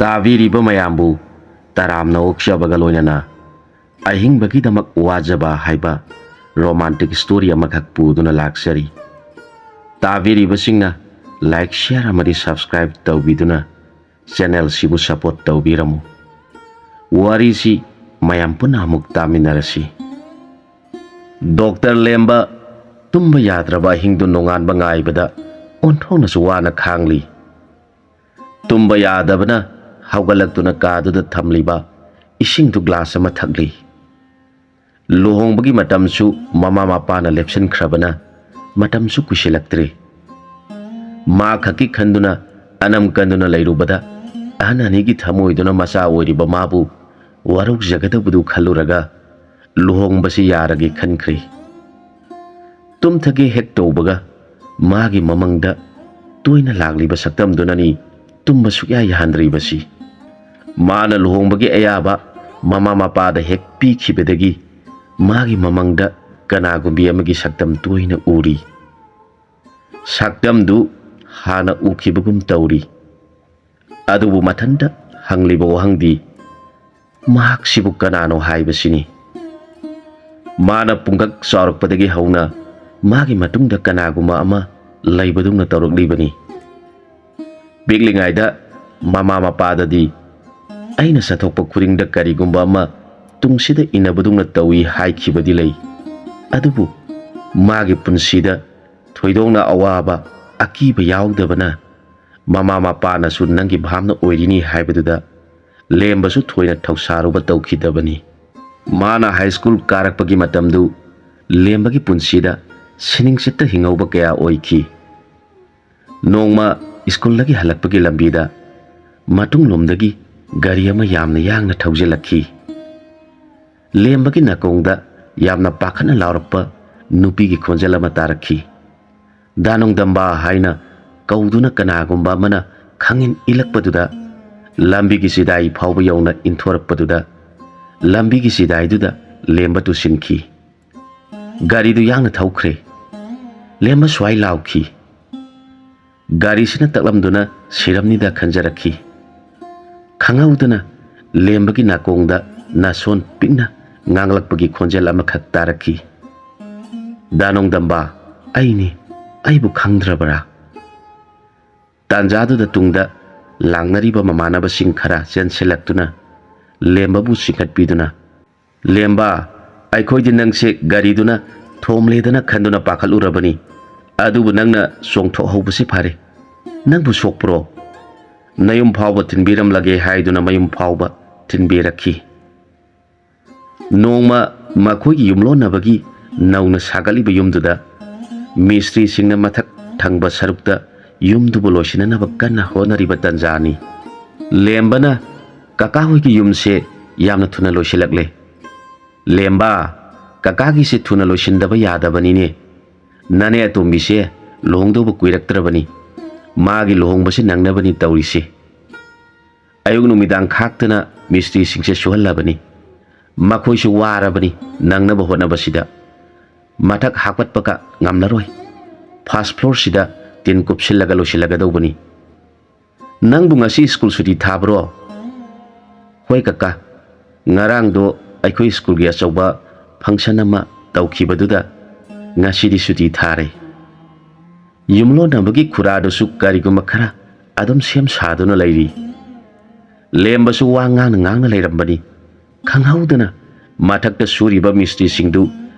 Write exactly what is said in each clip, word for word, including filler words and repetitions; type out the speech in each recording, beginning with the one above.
ꯇꯥꯕꯤꯔꯤꯕ ꯃꯌꯥꯝꯕꯨ ꯇꯔꯥꯝꯅ ꯑꯣꯛꯆꯕꯒ ꯂꯣꯏꯅꯅ ꯑꯍꯤꯡꯕꯒꯤꯗꯃꯛ ꯋꯥꯖꯕ ꯍꯥꯏꯕ romantic story ꯑꯃꯈꯛ ꯄꯨꯗꯨꯅ ꯂꯥꯛꯆꯔꯤ꯫ ꯇꯥꯕꯤꯔꯤꯕꯁꯤꯡꯅ like, share ꯑꯃꯗꯤ subscribe ꯇꯧꯕꯤꯗꯨꯅ channel ꯁꯤꯕꯨ support ꯇꯧꯕꯤꯔꯝꯃꯨ꯫ ꯋꯥꯔꯤꯁꯤ ꯃꯌꯥꯝ ꯄꯨꯟꯅ ꯑꯃꯨꯛ ꯇꯥꯃꯤꯟꯅꯔꯁꯤ꯫ ꯗꯣꯛꯇꯔ ꯂꯦꯝꯕ ꯇꯨꯝꯕ ꯌꯥꯗ꯭ꯔꯕ ꯑꯍꯤꯡꯗꯨ ꯅꯣꯡꯉꯥꯟꯕ ꯉꯥꯏꯕꯗ ꯑꯣꯟꯊꯣꯛꯅꯁꯨ ꯋꯥꯅ ꯈꯥꯡꯂꯤ꯫ ꯇꯨꯝꯕ ꯌꯥꯗꯕꯅ ꯍꯧꯒꯠꯂꯛꯇꯨꯅ ꯀꯥꯗꯨꯗ ꯊꯝꯂꯤꯕ ꯏꯁꯤꯡꯗꯨ glass ꯑꯃ ꯊꯛꯂꯤ꯫ ꯂꯨꯍꯣꯡꯕꯒꯤ ꯃꯇꯝꯁꯨ ꯃꯃꯥ ꯃꯄꯥꯅ ꯂꯦꯞꯁꯤꯟꯈ꯭ꯔꯕꯅ ꯃꯇꯝꯁꯨ ꯀꯨꯏꯁꯤꯜꯂꯛꯇ꯭ꯔꯦ꯫ ꯃꯥ ꯈꯛꯀꯤ ꯈꯟꯗꯨꯅ ꯑꯅꯝ ꯀꯟꯗꯨꯅ ꯂꯩꯔꯨꯕꯗ ꯑꯍꯟ ꯑꯅꯤꯒꯤ ꯊꯃꯣꯏꯗꯨꯅ ꯃꯆꯥ ꯑꯣꯏꯔꯤꯕ ꯃꯥꯕꯨ ꯋꯥꯔꯧꯖꯒꯗꯧꯕꯗꯨ ꯈꯜꯂꯨꯔꯒ ꯂꯨꯍꯣꯡꯕꯁꯤ ꯌꯥꯔꯒꯦ ꯈꯟꯈ꯭ꯔꯦ꯫ ꯇꯨꯝꯊꯒꯦ ꯍꯦꯛ ꯇꯧꯕꯒ ꯃꯥꯒꯤ ꯃꯃꯪꯗ ꯇꯣꯏꯅ ꯂꯥꯛꯂꯤꯕ ꯁꯛꯇꯝꯗꯨꯅꯅꯤ ꯇꯨꯝꯕ ꯁꯨꯛꯌꯥ ꯌꯥꯍꯟꯗ꯭ꯔꯤꯕꯁꯤ꯫ ꯃꯥꯅ ꯂꯨꯍꯣꯡꯕꯒꯤ ꯑꯌꯥꯕ ꯃꯃꯥ ꯃꯄꯥꯗ ꯍꯦꯛ ꯄꯤꯈꯤꯕꯗꯒꯤ ꯃꯥꯒꯤ ꯃꯃꯪꯗ ꯀꯅꯥꯒꯨꯝꯕꯤ ꯑꯃꯒꯤ ꯁꯛꯇꯝ ꯇꯣꯏꯅ ꯎꯔꯤ꯫ ꯁꯛꯇꯝꯗꯨ ꯍꯥꯟꯅ ꯎꯈꯤꯕꯒꯨꯝ ꯇꯧꯔꯤ꯫ ꯑꯗꯨꯕꯨ ꯃꯊꯟꯇ ꯍꯪꯂꯤꯕ ꯋꯥꯍꯪꯗꯤ, "ꯃꯍꯥꯛꯁꯤꯕꯨ ꯀꯅꯥꯅꯣ?" ꯍꯥꯏꯕꯁꯤꯅꯤ꯫ ꯃꯥꯅ ꯄꯨꯡꯀꯛ ꯆꯥꯎꯔꯛꯄꯗꯒꯤ ꯍꯧꯅ ꯃꯥꯒꯤ ꯃꯇꯨꯡꯗ ꯀꯅꯥꯒꯨꯝꯕ ꯑꯃ ꯂꯩꯕꯗꯧꯅ ꯇꯧꯔꯛꯂꯤꯕꯅꯤ꯫ ꯄꯤꯛꯂꯤꯉꯩꯗ ꯃꯃꯥ ꯃꯄꯥꯗꯗꯤ ꯑꯩꯅ ꯆꯠꯊꯣꯛꯄ ꯈꯨꯗꯤꯡꯗ ꯀꯔꯤꯒꯨꯝꯕ ꯑꯃ ꯇꯨꯡꯁꯤꯗ ꯏꯟꯅꯕꯗꯧꯅ ꯇꯧꯏ ꯍꯥꯏꯈꯤꯕꯗꯤ ꯂꯩ꯫ ꯑꯗꯨꯕꯨ ꯃꯥꯒꯤ ꯄꯨꯟꯁꯤꯗ ꯊꯣꯏꯗꯣꯛꯅ ꯑꯋꯥꯕ, ꯑꯀꯤꯕ ꯌꯥꯎꯗꯕꯅ ꯃꯃꯥ ꯃꯄꯥꯅꯁꯨ ꯅꯪꯒꯤ ꯚꯥꯞꯅ ꯑꯣꯏꯔꯤꯅꯤ ꯍꯥꯏꯕꯗꯨꯗ ꯂꯦꯝꯕꯁꯨ ꯊꯣꯏꯅ ꯊꯧꯁꯥꯔꯨꯕ ꯇꯧꯈꯤꯗꯕꯅꯤ꯫ ꯃꯥꯅ high school ꯀꯥꯔꯛꯄꯒꯤ ꯃꯇꯝꯗꯨ ꯂꯦꯝꯕꯒꯤ ꯄꯨꯟꯁꯤꯗ ꯁꯤꯅꯤꯡꯆꯤꯠꯇ ꯍꯤꯡꯍꯧꯕ ꯀꯌꯥ ꯑꯣꯏꯈꯤ꯫ ꯅꯣꯡꯃ ꯁ꯭ꯀꯨꯜꯗꯒꯤ ꯍꯜꯂꯛꯄꯒꯤ ꯂꯝꯕꯤꯗ ꯃꯇꯨꯡꯂꯣꯝꯗꯒꯤ ꯒꯥꯔꯤ ꯑꯃ ꯌꯥꯝꯅ ꯌꯥꯡꯅ ꯊꯧꯖꯤꯜꯂꯛꯈꯤ꯫ ꯂꯦꯝꯕꯒꯤ ꯅꯥꯀꯣꯡꯗ ꯌꯥꯝꯅ ꯄꯥꯈꯠꯅ ꯂꯥꯎꯔꯛꯄ ꯅꯨꯄꯤꯒꯤ ꯈꯣꯟꯖꯦꯜ ꯑꯃ ꯇꯥꯔꯛꯈꯤ꯫ "ꯗꯥ ꯅꯣꯡꯗꯝꯕ" ꯍꯥꯏꯅ ꯀꯧꯗꯨꯅ ꯀꯅꯥꯒꯨꯝꯕ ꯑꯃꯅ ꯈꯪꯏꯟ ꯏꯜꯂꯛꯄꯗꯨꯗ, ꯂꯝꯕꯤꯒꯤ ꯆꯤꯗꯥꯏ ꯐꯥꯎꯕ ꯌꯧꯅ ꯏꯟꯊꯣꯔꯛꯄꯗꯨꯗ, ꯂꯝꯕꯤꯒꯤ ꯆꯤꯗꯥꯏꯗꯨꯗ ꯂꯦꯝꯕ ꯇꯨꯁꯤꯟꯈꯤ꯫ ꯒꯥꯔꯤꯗꯨ ꯌꯥꯡꯅ ꯊꯧꯈ꯭ꯔꯦ꯫ ꯂꯦꯝꯕ ꯁ꯭ꯋꯥꯏ ꯂꯥꯎꯈꯤ꯫ ꯒꯥꯔꯤꯁꯤꯅ ꯇꯛꯂꯝꯗꯨꯅ ꯁꯤꯔꯝꯅꯤꯗ ꯈꯟꯖꯔꯛꯈꯤ꯫ ꯈꯪꯍꯧꯗꯅ ꯂꯦꯝꯕꯒꯤ ꯅꯥꯀꯣꯡꯗ ꯅꯥꯁꯣꯟ ꯄꯤꯛꯅ ꯉꯥꯡꯂꯛꯄꯒꯤ ꯈꯣꯟꯖꯦꯜ ꯑꯃꯈꯛ ꯇꯥꯔꯛꯈꯤ꯫ "ꯗꯥ ꯅꯣꯡꯗꯝꯕ, ꯑꯩꯅꯤ, ꯑꯩꯕꯨ ꯈꯪꯗ꯭ꯔꯕꯔꯥ?" ꯇꯥꯟꯖꯥꯗꯨꯗ ꯇꯨꯡꯗ ꯂꯥꯡꯅꯔꯤꯕ ꯃꯃꯥꯟꯅꯕꯁꯤꯡ ꯈꯔ ꯆꯦꯟꯁꯤꯜꯂꯛꯇꯨꯅ ꯂꯦꯝꯕꯕꯨ ꯆꯤꯡꯈꯠꯄꯤꯗꯨꯅ, "ꯂꯦꯝꯕ, ꯑꯩꯈꯣꯏꯗꯤ ꯅꯪꯁꯦ ꯒꯥꯔꯤꯗꯨꯅ ꯊꯣꯝꯂꯦꯗꯅ ꯈꯟꯗꯨꯅ ꯄꯥꯈꯠꯂꯨꯔꯕꯅꯤ꯫ ꯑꯗꯨꯕꯨ ꯅꯪꯅ ꯆꯣꯡꯊꯣꯛꯍꯧꯕꯁꯤ ꯐꯔꯦ꯫ ꯅꯪꯕꯨ ꯁꯣꯛꯄ꯭ꯔꯣ? ꯅꯌꯨꯝ ꯐꯥꯎꯕ ꯊꯤꯟꯕꯤꯔꯝꯂꯒꯦ" ꯍꯥꯏꯗꯨꯅ ꯃꯌꯨꯝ ꯐꯥꯎꯕ ꯊꯤꯟꯕꯤꯔꯛꯈꯤ꯫ ꯅꯣꯡꯃ ꯃꯈꯣꯏꯒꯤ ꯌꯨꯝꯂꯣꯟꯅꯕꯒꯤ ꯅꯧꯅ ꯁꯥꯒꯠꯂꯤꯕ ꯌꯨꯝꯗꯨꯗ ꯃꯤꯁꯇ꯭ꯔꯤꯁꯤꯡꯅ ꯃꯊꯛ ꯊꯪꯕ ꯁꯔꯨꯛꯇ ꯌꯨꯝꯗꯨꯕꯨ ꯂꯣꯏꯁꯤꯟꯅꯅꯕ ꯀꯟꯅ ꯍꯣꯠꯅꯔꯤꯕ ꯇꯟꯖꯥꯅꯤ꯫ ꯂꯦꯝꯕꯅ, "ꯀꯀꯥ ꯍꯣꯏꯒꯤ ꯌꯨꯝꯁꯦ ꯌꯥꯝꯅ ꯊꯨꯅ ꯂꯣꯏꯁꯤꯜꯂꯛꯂꯦ꯫ ꯂꯦꯝꯕ, ꯀꯀꯥꯒꯤꯁꯦ ꯊꯨꯅ ꯂꯣꯏꯁꯤꯟꯗꯕ ꯌꯥꯗꯕꯅꯤꯅꯦ꯫ ꯅꯅꯦ ꯑꯇꯣꯝꯕꯤꯁꯦ ꯂꯨꯍꯣꯡꯗꯧꯕ ꯀꯨꯏꯔꯛꯇ꯭ꯔꯕꯅꯤ꯫ ꯃꯥꯒꯤ ꯂꯨꯍꯣꯡꯕꯁꯦ ꯅꯪꯅꯕꯅꯤ ꯇꯧꯔꯤꯁꯦ꯫" ꯑꯌꯨꯛ ꯅꯨꯃꯤꯗꯥꯡ ꯈꯥꯛꯇꯅ ꯃꯤꯁꯇ꯭ꯔꯤꯁꯤꯡꯁꯦ ꯁꯨꯍꯜꯂꯕꯅꯤ꯫ ꯃꯈꯣꯏꯁꯨ ꯋꯥꯔꯕꯅꯤ ꯅꯪꯅꯕ ꯍꯣꯠꯅꯕꯁꯤꯗ꯫ ꯃꯊꯛ ꯍꯥꯞꯀꯠꯄꯒ ꯉꯝꯂꯔꯣꯏ꯫ ꯐꯥꯔꯁ ꯐ꯭ꯂꯣꯔꯁꯤꯗ ꯇꯤꯟ ꯀꯨꯞꯁꯤꯜꯂꯒ ꯂꯣꯏꯁꯤꯜꯂꯒꯗꯧꯕꯅꯤ꯫ "ꯅꯪꯕꯨ ꯉꯁꯤ ꯁ꯭ꯀꯨꯜ ꯁꯨꯇꯤ ꯊꯥꯕ꯭ꯔꯣ?" "ꯍꯣꯏ ꯀꯀꯥ, ꯉꯔꯥꯡꯗꯣ ꯑꯩꯈꯣꯏ ꯁ꯭ꯀꯨꯜꯒꯤ ꯑꯆꯧꯕ ꯐꯪꯁꯟ ꯑꯃ ꯇꯧꯈꯤꯕꯗꯨꯗ ꯉꯁꯤꯗꯤ ꯁꯨꯇꯤ ꯊꯥꯔꯦ꯫" ꯌꯨꯝꯂꯣꯟꯅꯕꯒꯤ ꯈꯨꯔꯥꯗꯨꯁꯨ ꯀꯔꯤꯒꯨꯝꯕ ꯈꯔ ꯑꯗꯨꯝ ꯁꯦꯝ ꯁꯥꯗꯨꯅ ꯂꯩꯔꯤ꯫ ꯂꯦꯝꯕꯁꯨ ꯋꯥ ꯉꯥꯡꯅ ꯉꯥꯡꯅ ꯂꯩꯔꯝꯕꯅꯤ꯫ ꯈꯪꯍꯧꯗꯅ ꯃꯊꯛꯇ ꯁꯨꯔꯤꯕ ꯃꯤꯁꯇ꯭ꯔꯤꯁꯤꯡꯗꯨ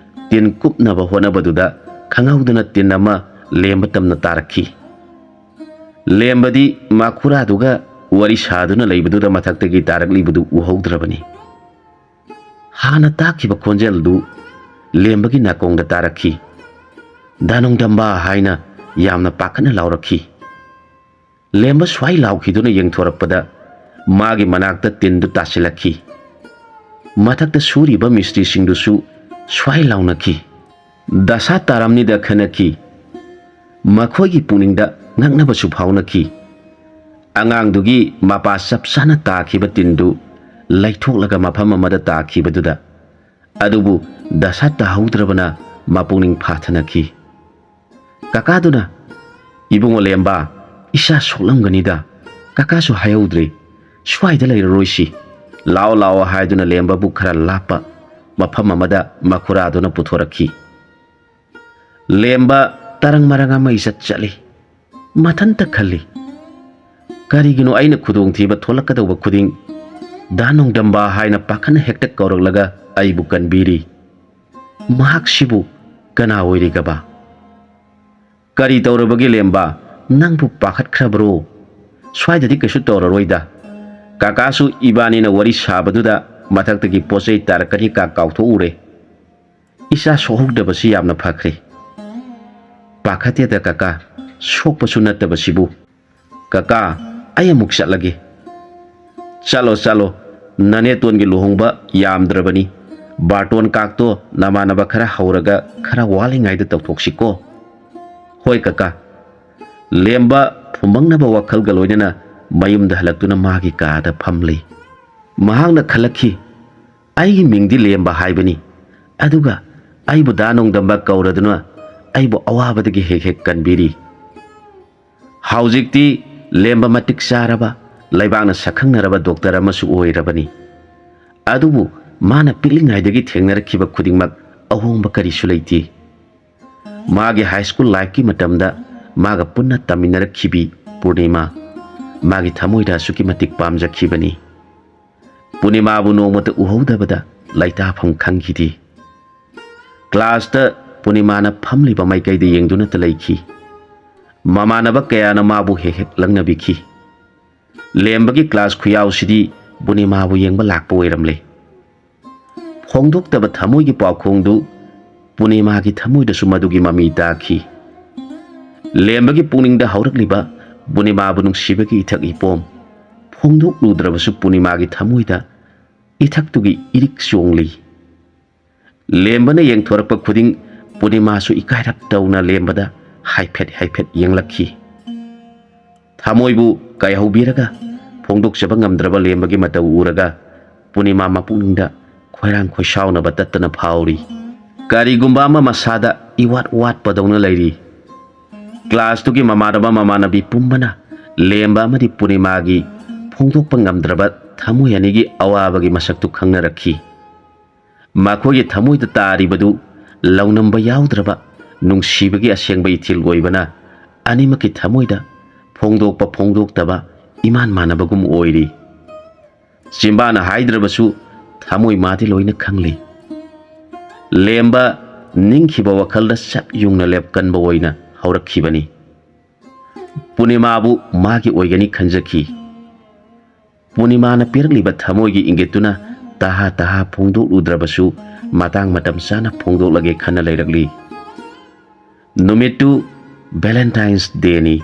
ꯇꯤꯟ ꯀꯨꯞꯅꯕ ꯍꯣꯠꯅꯕꯗꯨꯗ ꯈꯪꯍꯧꯗꯅ ꯇꯤꯟ ꯑꯃ ꯂꯦꯝꯕ ꯇꯝꯅ ꯇꯥꯔꯛꯈꯤ꯫ ꯂꯦꯝꯕꯗꯤ ꯃꯈꯨꯔꯥꯗꯨꯒ ꯋꯥꯔꯤ ꯁꯥꯗꯨꯅ ꯂꯩꯕꯗꯨꯗ ꯃꯊꯛꯇꯒꯤ ꯇꯥꯔꯛꯂꯤꯕꯗꯨ ꯎꯍꯧꯗ꯭ꯔꯕꯅꯤ꯫ ꯍꯥꯟꯅ ꯇꯥꯈꯤꯕ ꯈꯣꯟꯖꯦꯜꯗꯨ ꯂꯦꯝꯕꯒꯤ ꯅꯥꯀꯣꯡꯗ ꯇꯥꯔꯛꯈꯤ꯫ "ꯗꯥ ꯅꯣꯡꯗꯝꯕ" ꯍꯥꯏꯅ ꯌꯥꯝꯅ ꯄꯥꯈꯠꯅ ꯂꯥꯎꯔꯛꯈꯤ꯫ ꯂꯦꯝꯕ ꯁ꯭ꯋꯥꯏ ꯂꯥꯎꯈꯤꯗꯨꯅ ꯌꯦꯡꯊꯣꯔꯛꯄꯗ ꯃꯥꯒꯤ ꯃꯅꯥꯛꯇ ꯇꯤꯟꯗꯨ ꯇꯥꯁꯤꯜꯂꯛꯈꯤ꯫ ꯃꯊꯛꯇ ꯁꯨꯔꯤꯕ ꯃꯤꯁꯇ꯭ꯔꯤꯁꯤꯡꯗꯨꯁꯨ ꯁ꯭ꯋꯥꯏ ꯂꯥꯎꯅꯈꯤ꯫ ꯗꯁꯥ ꯇꯥꯔꯝꯅꯤꯗ ꯈꯟꯅꯈꯤ꯫ ꯃꯈꯣꯏꯒꯤ ꯄꯨꯛꯅꯤꯡꯗ ꯉꯛꯅꯕꯁꯨ ꯐꯥꯎꯅꯈꯤ꯫ ꯑꯉꯥꯡꯗꯨꯒꯤ ꯃꯄꯥ ꯆꯞ ꯆꯥꯅ ꯇꯥꯈꯤꯕ ꯇꯤꯟꯗꯨ ꯂꯩꯊꯣꯛꯂꯒ ꯃꯐꯝ ꯑꯃꯗ ꯇꯥꯈꯤꯕꯗꯨꯗ꯫ ꯑꯗꯨꯕꯨ ꯗꯁꯥ ꯇꯥꯍꯧꯗ꯭ꯔꯕꯅ ꯃꯄꯨꯛꯅꯤꯡ ꯐꯥꯊꯅꯈꯤ꯫ ꯀꯀꯥꯗꯨꯅ, "ꯏꯕꯨꯡꯉꯣ ꯂꯦꯝꯕ, ꯏꯁꯥ ꯁꯣꯛꯂꯝꯒꯅꯤꯗ, ꯀꯀꯥꯁꯨ ꯍꯥꯏꯍꯧꯗ꯭ꯔꯦ, "ꯁ꯭ꯋꯥꯏꯗ ꯂꯩꯔꯔꯣꯏꯁꯤ, ꯂꯥꯛꯑꯣ ꯂꯥꯛꯑꯣ" ꯍꯥꯏꯗꯨꯅ ꯂꯦꯝꯕꯕꯨ ꯈꯔ ꯂꯥꯞꯄ ꯃꯐꯝ ꯑꯃꯗ ꯃꯈꯨꯔꯥꯗꯨꯅ ꯄꯨꯊꯣꯔꯛꯈꯤ꯫ ꯂꯦꯝꯕ ꯇꯔꯪ ꯃꯔꯪ ꯑꯃ ꯏꯆꯠ ꯆꯠꯂꯤ꯫ ꯃꯊꯟꯇ ꯈꯜꯂꯤ, "ꯀꯔꯤꯒꯤꯅꯣ ꯑꯩꯅ ꯈꯨꯗꯣꯡꯊꯤꯕ ꯊꯣꯛꯂꯛꯀꯗꯧꯕ ꯈꯨꯗꯤꯡ ꯗꯥ ꯅꯣꯡꯗꯝꯕ ꯍꯥꯏꯅ ꯄꯥꯈꯠꯅ ꯍꯦꯛꯇ ꯀꯧꯔꯛꯂꯒ ꯑꯩꯕꯨ ꯀꯟꯕꯤꯔꯤ? ꯃꯍꯥꯛꯁꯤꯕꯨ ꯀꯅꯥ ꯑꯣꯏꯔꯤꯒꯕ?" "ꯀꯔꯤ ꯇꯧꯔꯕꯒꯦ ꯂꯦꯝꯕ? ꯅꯪꯕꯨ ꯄꯥꯈꯠꯈ꯭ꯔꯕ꯭ꯔꯣ? ꯁ꯭ꯋꯥꯏꯗꯗꯤ ꯀꯩꯁꯨ ꯇꯧꯔꯔꯣꯏꯗ꯫ ꯀꯥꯀꯥꯁꯨ ꯏꯕꯥꯅꯤꯅ ꯋꯥꯔꯤ ꯁꯥꯕꯗꯨꯗ ꯃꯊꯛꯇꯒꯤ ꯄꯣꯠ ꯆꯩ ꯇꯥꯔꯛꯀꯅꯤ ꯀꯥ ꯀꯥꯎꯊꯣꯛꯎꯔꯦ꯫ ꯏꯆꯥ ꯁꯣꯛꯍꯧꯗꯕꯁꯤ ꯌꯥꯝꯅ ꯐꯈ꯭ꯔꯦ꯫" "ꯄꯥꯈꯠꯇꯦꯗ ꯀꯥꯀꯥ, ꯁꯣꯛꯄꯁꯨ ꯅꯠꯇꯕꯁꯤꯕꯨ꯫ ꯀꯥꯀꯥ, ꯑꯩ ꯑꯃꯨꯛ ꯆꯠꯂꯒꯦ꯫" "ꯆꯠꯂꯣ, ꯆꯠꯂꯣ꯫ ꯅꯅꯦꯇꯣꯟꯒꯤ ꯂꯨꯍꯣꯡꯕ ꯌꯥꯝꯗ꯭ꯔꯕꯅꯤ꯫ ꯕꯥꯔꯇꯣꯟ ꯀꯥꯛꯇꯣ ꯅꯃꯥꯟꯅꯕ ꯈꯔ ꯍꯧꯔꯒ ꯈꯔ ꯋꯥꯠꯂꯤꯉꯩꯗ ꯇꯧꯊꯣꯛꯁꯤꯀꯣ꯫" "ꯍꯣꯏ ꯀꯥꯀꯥ꯫" ꯂꯦꯝꯕ ꯐꯨꯝꯕꯪꯅꯕ ꯋꯥꯈꯜꯒ ꯂꯣꯏꯅꯅ ꯃꯌꯨꯝꯗ ꯍꯜꯂꯛꯇꯨꯅ ꯃꯥꯒꯤ ꯀꯥꯗ ꯐꯝꯂꯤ꯫ ꯃꯍꯥꯛꯅ ꯈꯜꯂꯛꯈꯤ, "ꯑꯩꯒꯤ ꯃꯤꯡꯗꯤ ꯂꯦꯝꯕ ꯍꯥꯏꯕꯅꯤ, ꯑꯗꯨꯒ ꯑꯩꯕꯨ ꯗꯥ ꯅꯣꯡꯗꯝꯕ ꯀꯧꯔꯗꯨꯅ ꯑꯩꯕꯨ ꯑꯋꯥꯕꯗꯒꯤ ꯍꯦꯛ ꯍꯦꯛ ꯀꯟꯕꯤꯔꯤ꯫ ꯍꯧꯖꯤꯛꯇꯤ ꯂꯦꯝꯕ ꯃꯇꯤꯛ ꯆꯥꯔꯕ, ꯂꯩꯕꯥꯛꯅ ꯁꯛꯈꯪꯅꯔꯕ ꯗꯣꯛꯇꯔ ꯑꯃꯁꯨ ꯑꯣꯏꯔꯕꯅꯤ꯫ ꯑꯗꯨꯕꯨ ꯃꯥꯅ ꯄꯤꯛꯂꯤꯉꯩꯗꯒꯤ ꯊꯦꯡꯅꯔꯛꯈꯤꯕ ꯈꯨꯗꯤꯡꯃꯛ ꯑꯍꯣꯡꯕ ꯀꯔꯤꯁꯨ ꯂꯩꯇꯦ꯫" ꯃꯥꯒꯤ ꯍꯥꯏ ꯁ꯭ꯀꯨꯜ ꯂꯥꯏꯐꯀꯤ ꯃꯇꯝꯗ ꯃꯥꯒ ꯄꯨꯟꯅ ꯇꯝꯃꯤꯟꯅꯔꯛꯈꯤꯕꯤ ꯄꯨꯔꯅꯤꯃꯥ ꯃꯥꯒꯤ ꯊꯃꯣꯏꯗ ꯑꯁꯨꯛꯀꯤ ꯃꯇꯤꯛ ꯄꯥꯝꯖꯈꯤꯕꯅꯤ꯫ ꯄꯨꯔꯅꯤꯃꯥꯕꯨ ꯅꯣꯡꯃꯇ ꯎꯍꯧꯗꯕꯗ ꯂꯩꯇꯥꯐꯝ ꯈꯪꯈꯤꯗꯦ꯫ ꯀ꯭ꯂꯥꯁꯇ ꯄꯨꯔꯅꯤꯃꯥꯅ ꯐꯝꯂꯤꯕ ꯃꯥꯏꯀꯩꯗ ꯌꯦꯡꯗꯨꯅꯇ ꯂꯩꯈꯤ꯫ ꯃꯃꯥꯟꯅꯕ ꯀꯌꯥꯅ ꯃꯥꯕꯨ ꯍꯦꯛ ꯍꯦꯛ ꯂꯪꯅꯕꯤꯈꯤ꯫ ꯂꯦꯝꯕꯒꯤ ꯀ꯭ꯂꯥꯁ ꯈꯨꯌꯥꯎꯁꯤꯗꯤ ꯄꯨꯔꯅꯤꯃꯥꯕꯨ ꯌꯦꯡꯕ ꯂꯥꯛꯄ ꯑꯣꯏꯔꯝꯂꯦ꯫ ꯐꯣꯡꯗꯣꯛꯇꯕ ꯊꯃꯣꯏꯒꯤ ꯄꯥꯎꯈꯣꯡꯗꯨ ꯄꯨꯔꯅꯤꯃꯥꯒꯤ ꯊꯃꯣꯏꯗꯁꯨ ꯃꯗꯨꯒꯤ ꯃꯃꯤ ꯇꯥꯈꯤ꯫ ꯂꯦꯝꯕꯒꯤ ꯄꯨꯛꯅꯤꯡꯗ ꯍꯧꯔꯛꯂꯤꯕ ꯄꯨꯔꯅꯤꯃꯥꯕꯨ ꯅꯨꯡꯁꯤꯕꯒꯤ ꯏꯊꯛ ꯏꯄꯣꯝ ꯐꯣꯡꯗꯣꯛꯂꯨꯗ꯭ꯔꯕꯁꯨ ꯄꯨꯔꯅꯤꯃꯥꯒꯤ ꯊꯃꯣꯏꯗ ꯏꯊꯛꯇꯨꯒꯤ ꯏꯔꯤꯛ ꯆꯣꯡꯂꯤ꯫ ꯂꯦꯝꯕꯅ ꯌꯦꯡꯊꯣꯔꯛꯄ ꯈꯨꯗꯤꯡ ꯄꯨꯔꯅꯤꯃꯥꯁꯨ ꯏꯀꯥꯏꯔꯞ ꯇꯧꯅ ꯂꯦꯝꯕꯗ ꯍꯥꯏꯐꯦꯠ ꯍꯥꯏꯐꯦꯠ ꯌꯦꯡꯂꯛꯈꯤ꯫ ꯊꯃꯣꯏꯕꯨ ꯀꯥꯏꯍꯧꯕꯤꯔꯒ ꯐꯣꯡꯗꯣꯛꯆꯕ ꯉꯝꯗ꯭ꯔꯕ ꯂꯦꯝꯕꯒꯤ ꯃꯇꯧ ꯎꯔꯒ ꯄꯨꯔꯅꯤꯃꯥ ꯃꯄꯨꯛꯅꯤꯡꯗ ꯈꯣꯏꯔꯥꯡ ꯈꯣꯏꯁꯥꯎꯅꯕ ꯇꯠꯇꯅ ꯐꯥꯎꯔꯤ꯫ ꯀꯔꯤꯒꯨꯝꯕ ꯑꯃ ꯃꯁꯥꯗ ꯏꯋꯥꯠ ꯋꯥꯠꯄꯗꯧꯅ ꯂꯩꯔꯤ꯫ ꯀ꯭ꯂꯥꯁꯇꯨꯒꯤ ꯃꯃꯥꯟꯅꯕ ꯃꯃꯥꯟꯅꯕꯤ ꯄꯨꯝꯕꯅ ꯂꯦꯝꯕ ꯑꯃꯗꯤ ꯄꯨꯔꯅꯤꯃꯥꯒꯤ ꯐꯣꯡꯗꯣꯛꯄ ꯉꯝꯗ꯭ꯔꯕ ꯊꯃꯣꯏ ꯑꯅꯤꯒꯤ ꯑꯋꯥꯕꯒꯤ ꯃꯁꯛꯇꯨ ꯈꯪꯅꯔꯛꯈꯤ꯫ ꯃꯈꯣꯏꯒꯤ ꯊꯃꯣꯏꯗ ꯇꯥꯔꯤꯕꯗꯨ ꯂꯧꯅꯝꯕ ꯌꯥꯎꯗ꯭ꯔꯕ ꯅꯨꯡꯁꯤꯕꯒꯤ ꯑꯁꯦꯡꯕ ꯏꯊꯤꯜ ꯑꯣꯏꯕꯅ ꯑꯅꯤꯃꯛꯀꯤ ꯊꯃꯣꯏꯗ ꯐꯣꯡꯗꯣꯛꯄ ꯐꯣꯡꯗꯣꯛꯇꯕ ꯏꯃꯥꯟ ꯃꯥꯟꯅꯕꯒꯨꯝ ꯑꯣꯏꯔꯤ꯫ ꯆꯤꯟꯕꯥꯅ ꯍꯥꯏꯗ꯭ꯔꯕꯁꯨ ꯊꯃꯣꯏ ꯃꯥꯗꯤ ꯂꯣꯏꯅ ꯈꯪꯂꯤ꯫ ꯂꯦꯝꯕ ꯅꯤꯡꯈꯤꯕ ꯋꯥꯈꯜꯗ ꯆꯞ ꯌꯨꯡꯅ ꯂꯦꯞꯀꯟꯕ ꯑꯣꯏꯅ ꯍꯧꯔꯛꯈꯤꯕꯅꯤ꯫ ꯄꯨꯔꯅꯤꯃꯥꯕꯨ ꯃꯥꯒꯤ ꯑꯣꯏꯒꯅꯤ ꯈꯟꯖꯈꯤ꯫ ꯄꯨꯔꯅꯤꯃꯥꯅ ꯄꯤꯔꯛꯂꯤꯕ ꯊꯃꯣꯏꯒꯤ ꯏꯪꯒꯤꯠꯇꯨꯅ ꯇꯍꯥ ꯇꯍꯥ ꯐꯣꯡꯗꯣꯛꯂꯨꯗ꯭ꯔꯕꯁꯨ ꯃꯇꯥꯡ ꯃꯇꯝ ꯆꯥꯅ ꯐꯣꯡꯗꯣꯛꯂꯒꯦ ꯈꯟꯅ ꯂꯩꯔꯛꯂꯤ꯫ ꯅꯨꯃꯤꯠꯇꯨ Valentine's Dayꯅꯤ꯫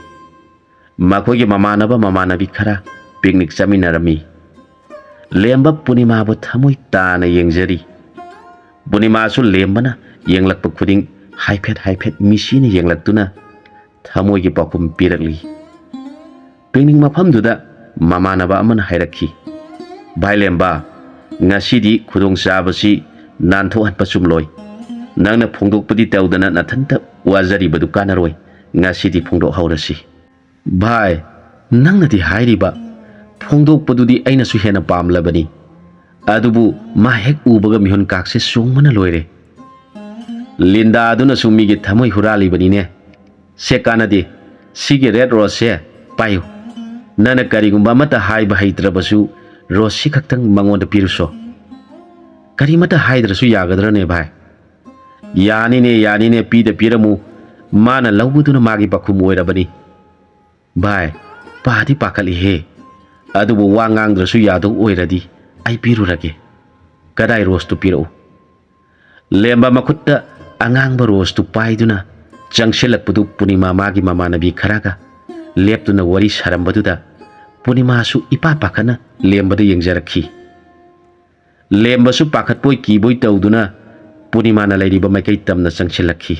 ꯃꯈꯣꯏꯒꯤ ꯃꯃꯥꯟꯅꯕ ꯃꯃꯥꯟꯅꯕꯤ ꯈꯔ ꯄꯤꯛꯅꯤꯛ ꯆꯠꯃꯤꯟꯅꯔꯝꯃꯤ꯫ ꯂꯦꯝꯕ ꯄꯨꯔꯅꯤꯃꯥꯕꯨ ꯊꯃꯣꯏ ꯇꯥꯅ ꯌꯦꯡꯖꯔꯤ꯫ ꯄꯨꯔꯅꯤꯃꯥꯁꯨ ꯂꯦꯝꯕꯅ ꯌꯦꯡꯂꯛꯄ ꯈꯨꯗꯤꯡ ꯍꯥꯏꯐꯦꯠ ꯍꯥꯏꯐꯦꯠ ꯃꯤꯁꯤꯅ ꯌꯦꯡꯂꯛꯇꯨꯅ ꯊꯃꯣꯏꯒꯤ ꯄꯥꯎꯈꯨꯝ ꯄꯤꯔꯛꯂꯤ꯫ ꯄꯤꯛꯅꯤꯛ ꯃꯐꯝꯗꯨꯗ ꯃꯃꯥꯟꯅꯕ ꯑꯃꯅ ꯍꯥꯏꯔꯛꯈꯤ, "ꯚꯥꯏ ꯂꯦꯝꯕ, ꯉꯁꯤꯗꯤ ꯈꯨꯗꯣꯡꯆꯥꯕꯁꯤ ꯅꯥꯟꯊꯣꯛꯍꯟꯕ ꯆꯨꯝꯂꯣꯏ꯫ ꯅꯪꯅ ꯐꯣꯡꯗꯣꯛꯄꯗꯤ ꯇꯧꯗꯅ ꯅꯊꯟꯇ ꯋꯥꯖꯔꯤꯕꯗꯨ ꯀꯥꯟꯅꯔꯣꯏ꯫ ꯉꯁꯤꯗꯤ ꯐꯣꯡꯗꯣꯛꯍꯧꯔꯁꯤ꯫" "ꯚꯥꯏ, ꯅꯪꯅꯗꯤ ꯍꯥꯏꯔꯤꯕ ꯐꯣꯡꯗꯣꯛꯄꯗꯨꯗꯤ ꯑꯩꯅꯁꯨ ꯍꯦꯟꯅ ꯄꯥꯝꯂꯕꯅꯤ꯫ ꯑꯗꯨꯕꯨ ꯃꯥ ꯍꯦꯛ ꯎꯕꯒ ꯃꯤꯍꯨꯟ ꯀꯥꯛꯁꯦ ꯆꯣꯡꯕꯅ ꯂꯣꯏꯔꯦ꯫ ꯂꯤꯟꯗꯥꯗꯨꯅꯁꯨ ꯃꯤꯒꯤ ꯊꯃꯣꯏ ꯍꯨꯔꯥꯜꯂꯤꯕꯅꯤꯅꯦ꯫ ꯁꯦ ꯀꯥꯟꯅꯗꯦ, ꯁꯤꯒꯤ red roseꯁꯦ ꯄꯥꯏꯌꯨ꯫ ꯅꯪꯅ ꯀꯔꯤꯒꯨꯝꯕ ꯑꯃꯠꯇ ꯍꯥꯏꯕ ꯍꯩꯇ꯭ꯔꯕꯁꯨ ꯔꯣꯁꯁꯤ ꯈꯛꯇꯪ ꯃꯉꯣꯟꯗ ꯄꯤꯔꯨꯁꯣ꯫ ꯀꯔꯤꯃꯠꯇ ꯍꯥꯏꯗ꯭ꯔꯁꯨ ꯌꯥꯒꯗ꯭ꯔꯅꯦ ꯚꯥꯏ?" "ꯌꯥꯅꯤꯅꯦ, ꯌꯥꯅꯤꯅꯦ, ꯄꯤꯗ ꯄꯤꯔꯝꯃꯨ꯫ ꯃꯥꯅ ꯂꯧꯕꯗꯨꯅ ꯃꯥꯒꯤ ꯄꯥꯈꯨꯝ ꯑꯣꯏꯔꯕꯅꯤ꯫" "ꯚꯥꯏ, ꯄꯥꯗꯤ ꯄꯥꯈꯠꯂꯤꯍꯦ꯫ ꯑꯗꯨꯕꯨ ꯋꯥ ꯉꯥꯡꯗ꯭ꯔꯁꯨ ꯌꯥꯗꯧ ꯑꯣꯏꯔꯗꯤ ꯑꯩ ꯄꯤꯔꯨꯔꯒꯦ꯫ ꯀꯗꯥꯏ ꯔꯣꯁꯇꯨ ꯄꯤꯔꯛꯎ?" ꯂꯦꯝꯕ ꯃꯈꯨꯠꯇ ꯑꯉꯥꯡꯕ ꯔꯣꯁꯇꯨ ꯄꯥꯏꯗꯨꯅ ꯆꯪꯁꯤꯜꯂꯛꯄꯗꯨ ꯄꯨꯔꯅꯤꯃꯥ ꯃꯥꯒꯤ ꯃꯃꯥꯟꯅꯕꯤ ꯈꯔꯒ ꯂꯦꯞꯇꯨꯅ ꯋꯥꯔꯤ ꯁꯥꯔꯝꯕꯗꯨꯗ ꯄꯨꯔꯅꯤꯃꯥꯁꯨ ꯏꯄꯥ ꯄꯥꯈꯠꯅ ꯂꯦꯝꯕꯗ ꯌꯦꯡꯖꯔꯛꯈꯤ꯫ ꯂꯦꯝꯕꯁꯨ ꯄꯥꯈꯠꯄꯣꯏ ꯀꯤꯕꯣꯏ ꯇꯧꯗꯨꯅ ꯄꯨꯔꯅꯤꯃꯥꯅ ꯂꯩꯔꯤꯕ ꯃꯥꯏꯀꯩ ꯇꯝꯅ ꯆꯪꯁꯤꯜꯂꯛꯈꯤ꯫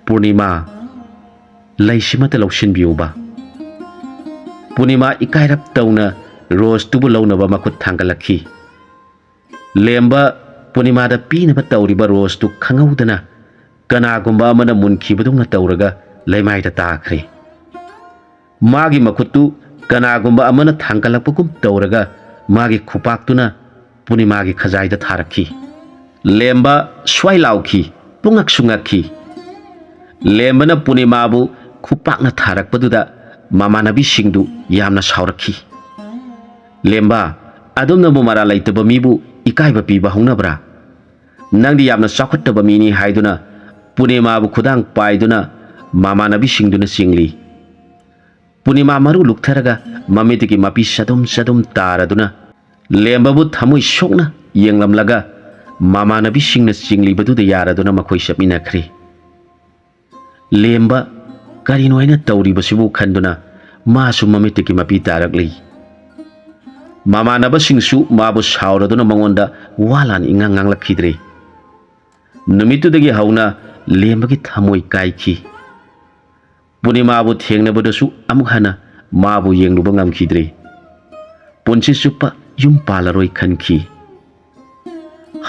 "ꯄꯨꯔꯅꯤꯃꯥ, ꯂꯩꯁꯤꯃꯇ ꯂꯧꯁꯤꯟꯕꯤꯌꯨꯕ꯫" ꯄꯨꯔꯅꯤꯃꯥ ꯏꯀꯥꯏꯔꯞ ꯇꯧꯅ ꯔꯣꯁꯇꯨꯕꯨ ꯂꯧꯅꯕ ꯃꯈꯨꯠ ꯊꯥꯡꯒꯠꯂꯛꯈꯤ꯫ ꯂꯦꯝꯕ ꯄꯨꯔꯅꯤꯃꯥꯗ ꯄꯤꯅꯕ ꯇꯧꯔꯤꯕ ꯔꯣꯁꯇꯨ ꯈꯪꯍꯧꯗꯅ ꯀꯅꯥꯒꯨꯝꯕ ꯑꯃꯅ ꯃꯨꯟꯈꯤꯕꯗꯧꯅ ꯇꯧꯔꯒ ꯂꯩꯃꯥꯏꯗ ꯇꯥꯈ꯭ꯔꯦ꯫ ꯃꯥꯒꯤ ꯃꯈꯨꯠꯇꯨ ꯀꯅꯥꯒꯨꯝꯕ ꯑꯃꯅ ꯊꯥꯡꯒꯠꯂꯛꯄꯒꯨꯝ ꯇꯧꯔꯒ ꯃꯥꯒꯤ ꯈꯨꯄꯥꯛꯇꯨꯅ ꯄꯨꯔꯅꯤꯃꯥꯒꯤ ꯈꯖꯥꯏꯗ ꯊꯥꯔꯛꯈꯤ꯫ ꯂꯦꯝꯕ ꯁ꯭ꯋꯥꯏ ꯂꯥꯎꯈꯤ, ꯄꯨꯡꯉꯛꯁꯨ ꯉꯛꯈꯤ꯫ ꯂꯦꯝꯕꯅ ꯄꯨꯔꯅꯤꯃꯥꯕꯨ ꯈꯨꯄꯥꯛꯅ ꯊꯥꯔꯛꯄꯗꯨꯗ ꯃꯃꯥꯟꯅꯕꯤꯁꯤꯡꯗꯨ ꯌꯥꯝꯅ ꯁꯥꯎꯔꯛꯈꯤ꯫ "ꯂꯦꯝꯕ, ꯑꯗꯣꯝꯅꯕꯨ ꯃꯔꯥꯜ ꯂꯩꯇꯕ ꯃꯤꯕꯨ ꯏꯀꯥꯏꯕ ꯄꯤꯕ ꯍꯧꯅꯕ꯭ꯔꯥ? ꯅꯪꯗꯤ ꯌꯥꯝꯅ ꯆꯥꯎꯈꯠꯇꯕ ꯃꯤꯅꯤ" ꯍꯥꯏꯗꯨꯅ ꯄꯨꯔꯅꯤꯃꯥꯕꯨ ꯈꯨꯗꯥꯡ ꯄꯥꯏꯗꯨꯅ ꯃꯃꯥꯟꯅꯕꯤꯁꯤꯡꯗꯨꯅ ꯆꯤꯡꯂꯤ꯫ ꯄꯨꯔꯅꯤꯃꯥ ꯃꯔꯨ ꯂꯨꯛꯊꯔꯒ ꯃꯃꯤꯠꯇꯒꯤ ꯃꯄꯤ ꯆꯗꯨꯝ ꯆꯗꯨꯝ ꯇꯥꯔꯗꯨꯅ ꯂꯦꯝꯕꯕꯨ ꯊꯃꯣꯏ ꯁꯣꯛꯅ ꯌꯦꯡꯂꯝꯂꯒ ꯃꯃꯥꯟꯅꯕꯤꯁꯤꯡꯅ ꯆꯤꯡꯂꯤꯕꯗꯨꯗ ꯌꯥꯔꯗꯨꯅ ꯃꯈꯣꯏ ꯆꯠꯃꯤꯟꯅꯈ꯭ꯔꯦ꯫ ꯂꯦꯝꯕ ꯀꯔꯤꯅꯣ ꯍꯥꯏꯅ ꯇꯧꯔꯤꯕꯁꯤꯕꯨ ꯈꯟꯗꯨꯅ ꯃꯥꯁꯨ ꯃꯃꯤꯠꯇꯒꯤ ꯃꯄꯤ ꯇꯥꯔꯛꯂꯤ꯫ ꯃꯃꯥꯟꯅꯕꯁꯤꯡꯁꯨ ꯃꯥꯕꯨ ꯁꯥꯎꯔꯗꯨꯅ ꯃꯉꯣꯟꯗ ꯋꯥ ꯂꯥꯟ ꯏꯉꯥꯡ ꯉꯥꯡꯂꯛꯈꯤꯗ꯭ꯔꯦ꯫ ꯅꯨꯃꯤꯠꯇꯨꯗꯒꯤ ꯍꯧꯅ ꯂꯦꯝꯕꯒꯤ ꯊꯃꯣꯏ ꯀꯥꯏꯈꯤ꯫ ꯄꯨꯔꯅꯤꯃꯥꯕꯨ ꯊꯦꯡꯅꯕꯗꯁꯨ ꯑꯃꯨꯛ ꯍꯟꯅ ꯃꯥꯕꯨ ꯌꯦꯡꯂꯨꯕ ꯉꯝꯈꯤꯗ꯭ꯔꯦ꯫ ꯄꯨꯟꯁꯤ ꯆꯨꯞꯄ ꯌꯨꯝ ꯄꯥꯜꯂꯔꯣꯏ ꯈꯟꯈꯤ꯫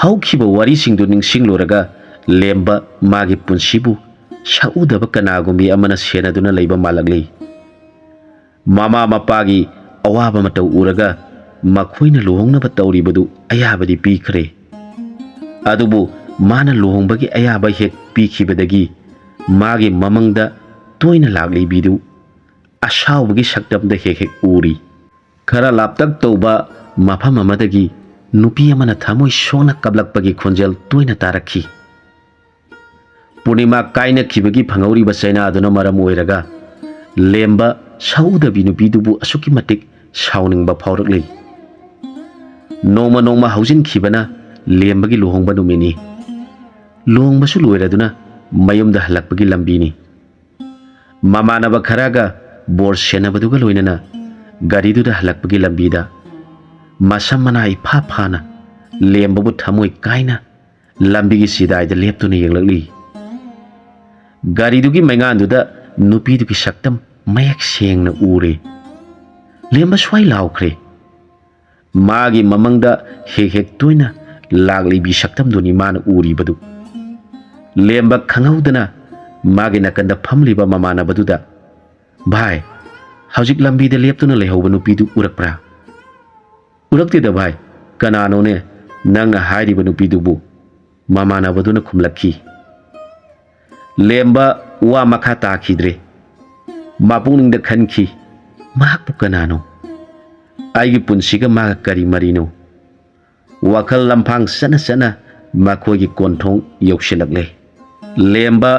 ꯍꯧꯈꯤꯕ ꯋꯥꯔꯤꯁꯤꯡꯗꯨ ꯅꯤꯡꯁꯤꯡꯂꯨꯔꯒ ꯂꯦꯝꯕ ꯃꯥꯒꯤ ꯄꯨꯟꯁꯤꯕꯨ ꯁꯛꯎꯗꯕ ꯀꯅꯥꯒꯨꯝꯕꯤ ꯑꯃꯅ ꯁꯦꯟꯅꯗꯨꯅ ꯂꯩꯕ ꯃꯥꯜꯂꯛꯂꯤ꯫ ꯃꯃꯥ ꯃꯄꯥꯒꯤ ꯑꯋꯥꯕ ꯃꯇꯧ ꯎꯔꯒ ꯃꯈꯣꯏꯅ ꯂꯨꯍꯣꯡꯅꯕ ꯇꯧꯔꯤꯕꯗꯨ ꯑꯌꯥꯕꯗꯤ ꯄꯤꯈ꯭ꯔꯦ꯫ ꯑꯗꯨꯕꯨ ꯃꯥꯅ ꯂꯨꯍꯣꯡꯕꯒꯤ ꯑꯌꯥꯕ ꯍꯦꯛ ꯄꯤꯈꯤꯕꯗꯒꯤ ꯃꯥꯒꯤ ꯃꯃꯪꯗ ꯇꯣꯏꯅ ꯂꯥꯛꯂꯤꯕꯤꯗꯨ ꯑꯁꯥꯎꯕꯒꯤ ꯁꯛꯇꯝꯗ ꯍꯦꯛ ꯍꯦꯛ ꯎꯔꯤ꯫ ꯈꯔ ꯂꯥꯞꯇꯛ ꯇꯧꯕ ꯃꯐꯝ ꯑꯃꯗꯒꯤ ꯅꯨꯄꯤ ꯑꯃꯅ ꯊꯃꯣꯏ ꯁꯣꯛꯅ ꯀꯞꯂꯛꯄꯒꯤ ꯈꯣꯟꯖꯦꯜ ꯇꯣꯏꯅ ꯇꯥꯔꯛꯈꯤ꯫ ꯄꯨꯔꯅꯤꯃꯥ ꯀꯥꯏꯅꯈꯤꯕꯒꯤ ꯐꯪꯍꯧꯔꯤꯕ ꯆꯩꯅꯥꯗꯨꯅ ꯃꯔꯝ ꯑꯣꯏꯔꯒ ꯂꯦꯝꯕ ꯁꯛꯎꯗꯕꯤ ꯅꯨꯄꯤꯗꯨꯕꯨ ꯑꯁꯨꯛꯀꯤ ꯃꯇꯤꯛ ꯁꯥꯎꯅꯤꯡꯕ ꯐꯥꯎꯔꯛꯂꯤ꯫ ꯅꯣꯡꯃ ꯅꯣꯡꯃ ꯍꯧꯖꯤꯟꯈꯤꯕꯅ ꯂꯦꯝꯕꯒꯤ ꯂꯨꯍꯣꯡꯕ ꯅꯨꯃꯤꯠꯅꯤ꯫ ꯂꯨꯍꯣꯡꯕꯁꯨ ꯂꯣꯏꯔꯗꯨꯅ ꯃꯌꯨꯝꯗ ꯍꯜꯂꯛꯄꯒꯤ ꯂꯝꯕꯤꯅꯤ꯫ ꯃꯃꯥꯟꯅꯕ ꯈꯔꯒ ꯕꯣꯔ ꯁꯦꯟꯅꯕꯗꯨꯒ ꯂꯣꯏꯅꯅ ꯒꯥꯔꯤꯗꯨꯗ ꯍꯜꯂꯛꯄꯒꯤ ꯂꯝꯕꯤꯗ ꯃꯁꯝ ꯃꯅꯥ ꯏꯐꯥ ꯐꯥꯅ ꯂꯦꯝꯕꯕꯨ ꯊꯃꯣꯏ ꯀꯥꯏꯅ ꯂꯝꯕꯤꯒꯤ ꯆꯤꯗꯥꯏꯗ ꯂꯦꯞꯇꯨꯅ ꯌꯦꯡꯂꯛꯂꯤ꯫ ꯒꯥꯔꯤꯗꯨꯒꯤ ꯃꯩꯉꯥꯟꯗꯨꯗ ꯅꯨꯄꯤꯗꯨꯒꯤ ꯁꯛꯇꯝ ꯃꯌꯦꯛ ꯁꯦꯡꯅ ꯎꯔꯦ꯫ ꯂꯦꯝꯕ ꯁ꯭ꯋꯥꯏ ꯂꯥꯎꯈ꯭ꯔꯦ꯫ ꯃꯥꯒꯤ ꯃꯃꯪꯗ ꯍꯦꯛ ꯍꯦꯛ ꯇꯣꯏꯅ ꯂꯥꯛꯂꯤꯕꯤ ꯁꯛꯇꯝꯗꯨꯅꯤ ꯃꯥꯅ ꯎꯔꯤꯕꯗꯨ꯫ ꯂꯦꯝꯕ ꯈꯪꯍꯧꯗꯅ ꯃꯥꯒꯤ ꯅꯥꯀꯟꯗ ꯐꯝꯂꯤꯕ ꯃꯃꯥꯟꯅꯕꯗꯨꯗ, "ꯚꯥꯏ, ꯍꯧꯖꯤꯛ ꯂꯝꯕꯤꯗ ꯂꯦꯞꯇꯨꯅ ꯂꯩꯍꯧꯕ ꯅꯨꯄꯤꯗꯨ ꯎꯔꯛꯄ꯭ꯔꯥ? "ꯎꯔꯛꯇꯦꯗ ꯚꯥꯏ, ꯀꯅꯥꯅꯣꯅꯦ ꯅꯪꯅ ꯍꯥꯏꯔꯤꯕ ꯅꯨꯄꯤꯗꯨꯕꯨ?" ꯃꯃꯥꯟꯅꯕꯗꯨꯅ ꯈꯨꯝꯂꯛꯈꯤ꯫ ꯂꯦꯝꯕ ꯋꯥ ꯃꯈꯥ ꯇꯥꯈꯤꯗ꯭ꯔꯦ꯫ ꯃꯄꯨꯛꯅꯤꯡꯗ ꯈꯟꯈꯤ, "ꯃꯍꯥꯛꯄꯨ ꯀꯅꯥꯅꯣ? ꯑꯩꯒꯤ ꯄꯨꯟꯁꯤꯒ ꯃꯥꯒ ꯀꯔꯤ ꯃꯔꯤꯅꯣ?" ꯋꯥꯈꯜ ꯂꯝꯐꯥꯡ ꯆꯠꯅ ꯆꯠꯅ ꯃꯈꯣꯏꯒꯤ ꯀꯣꯟꯊꯣꯡ ꯌꯧꯁꯤꯜꯂꯛꯂꯦ꯫ ꯂꯦꯝꯕ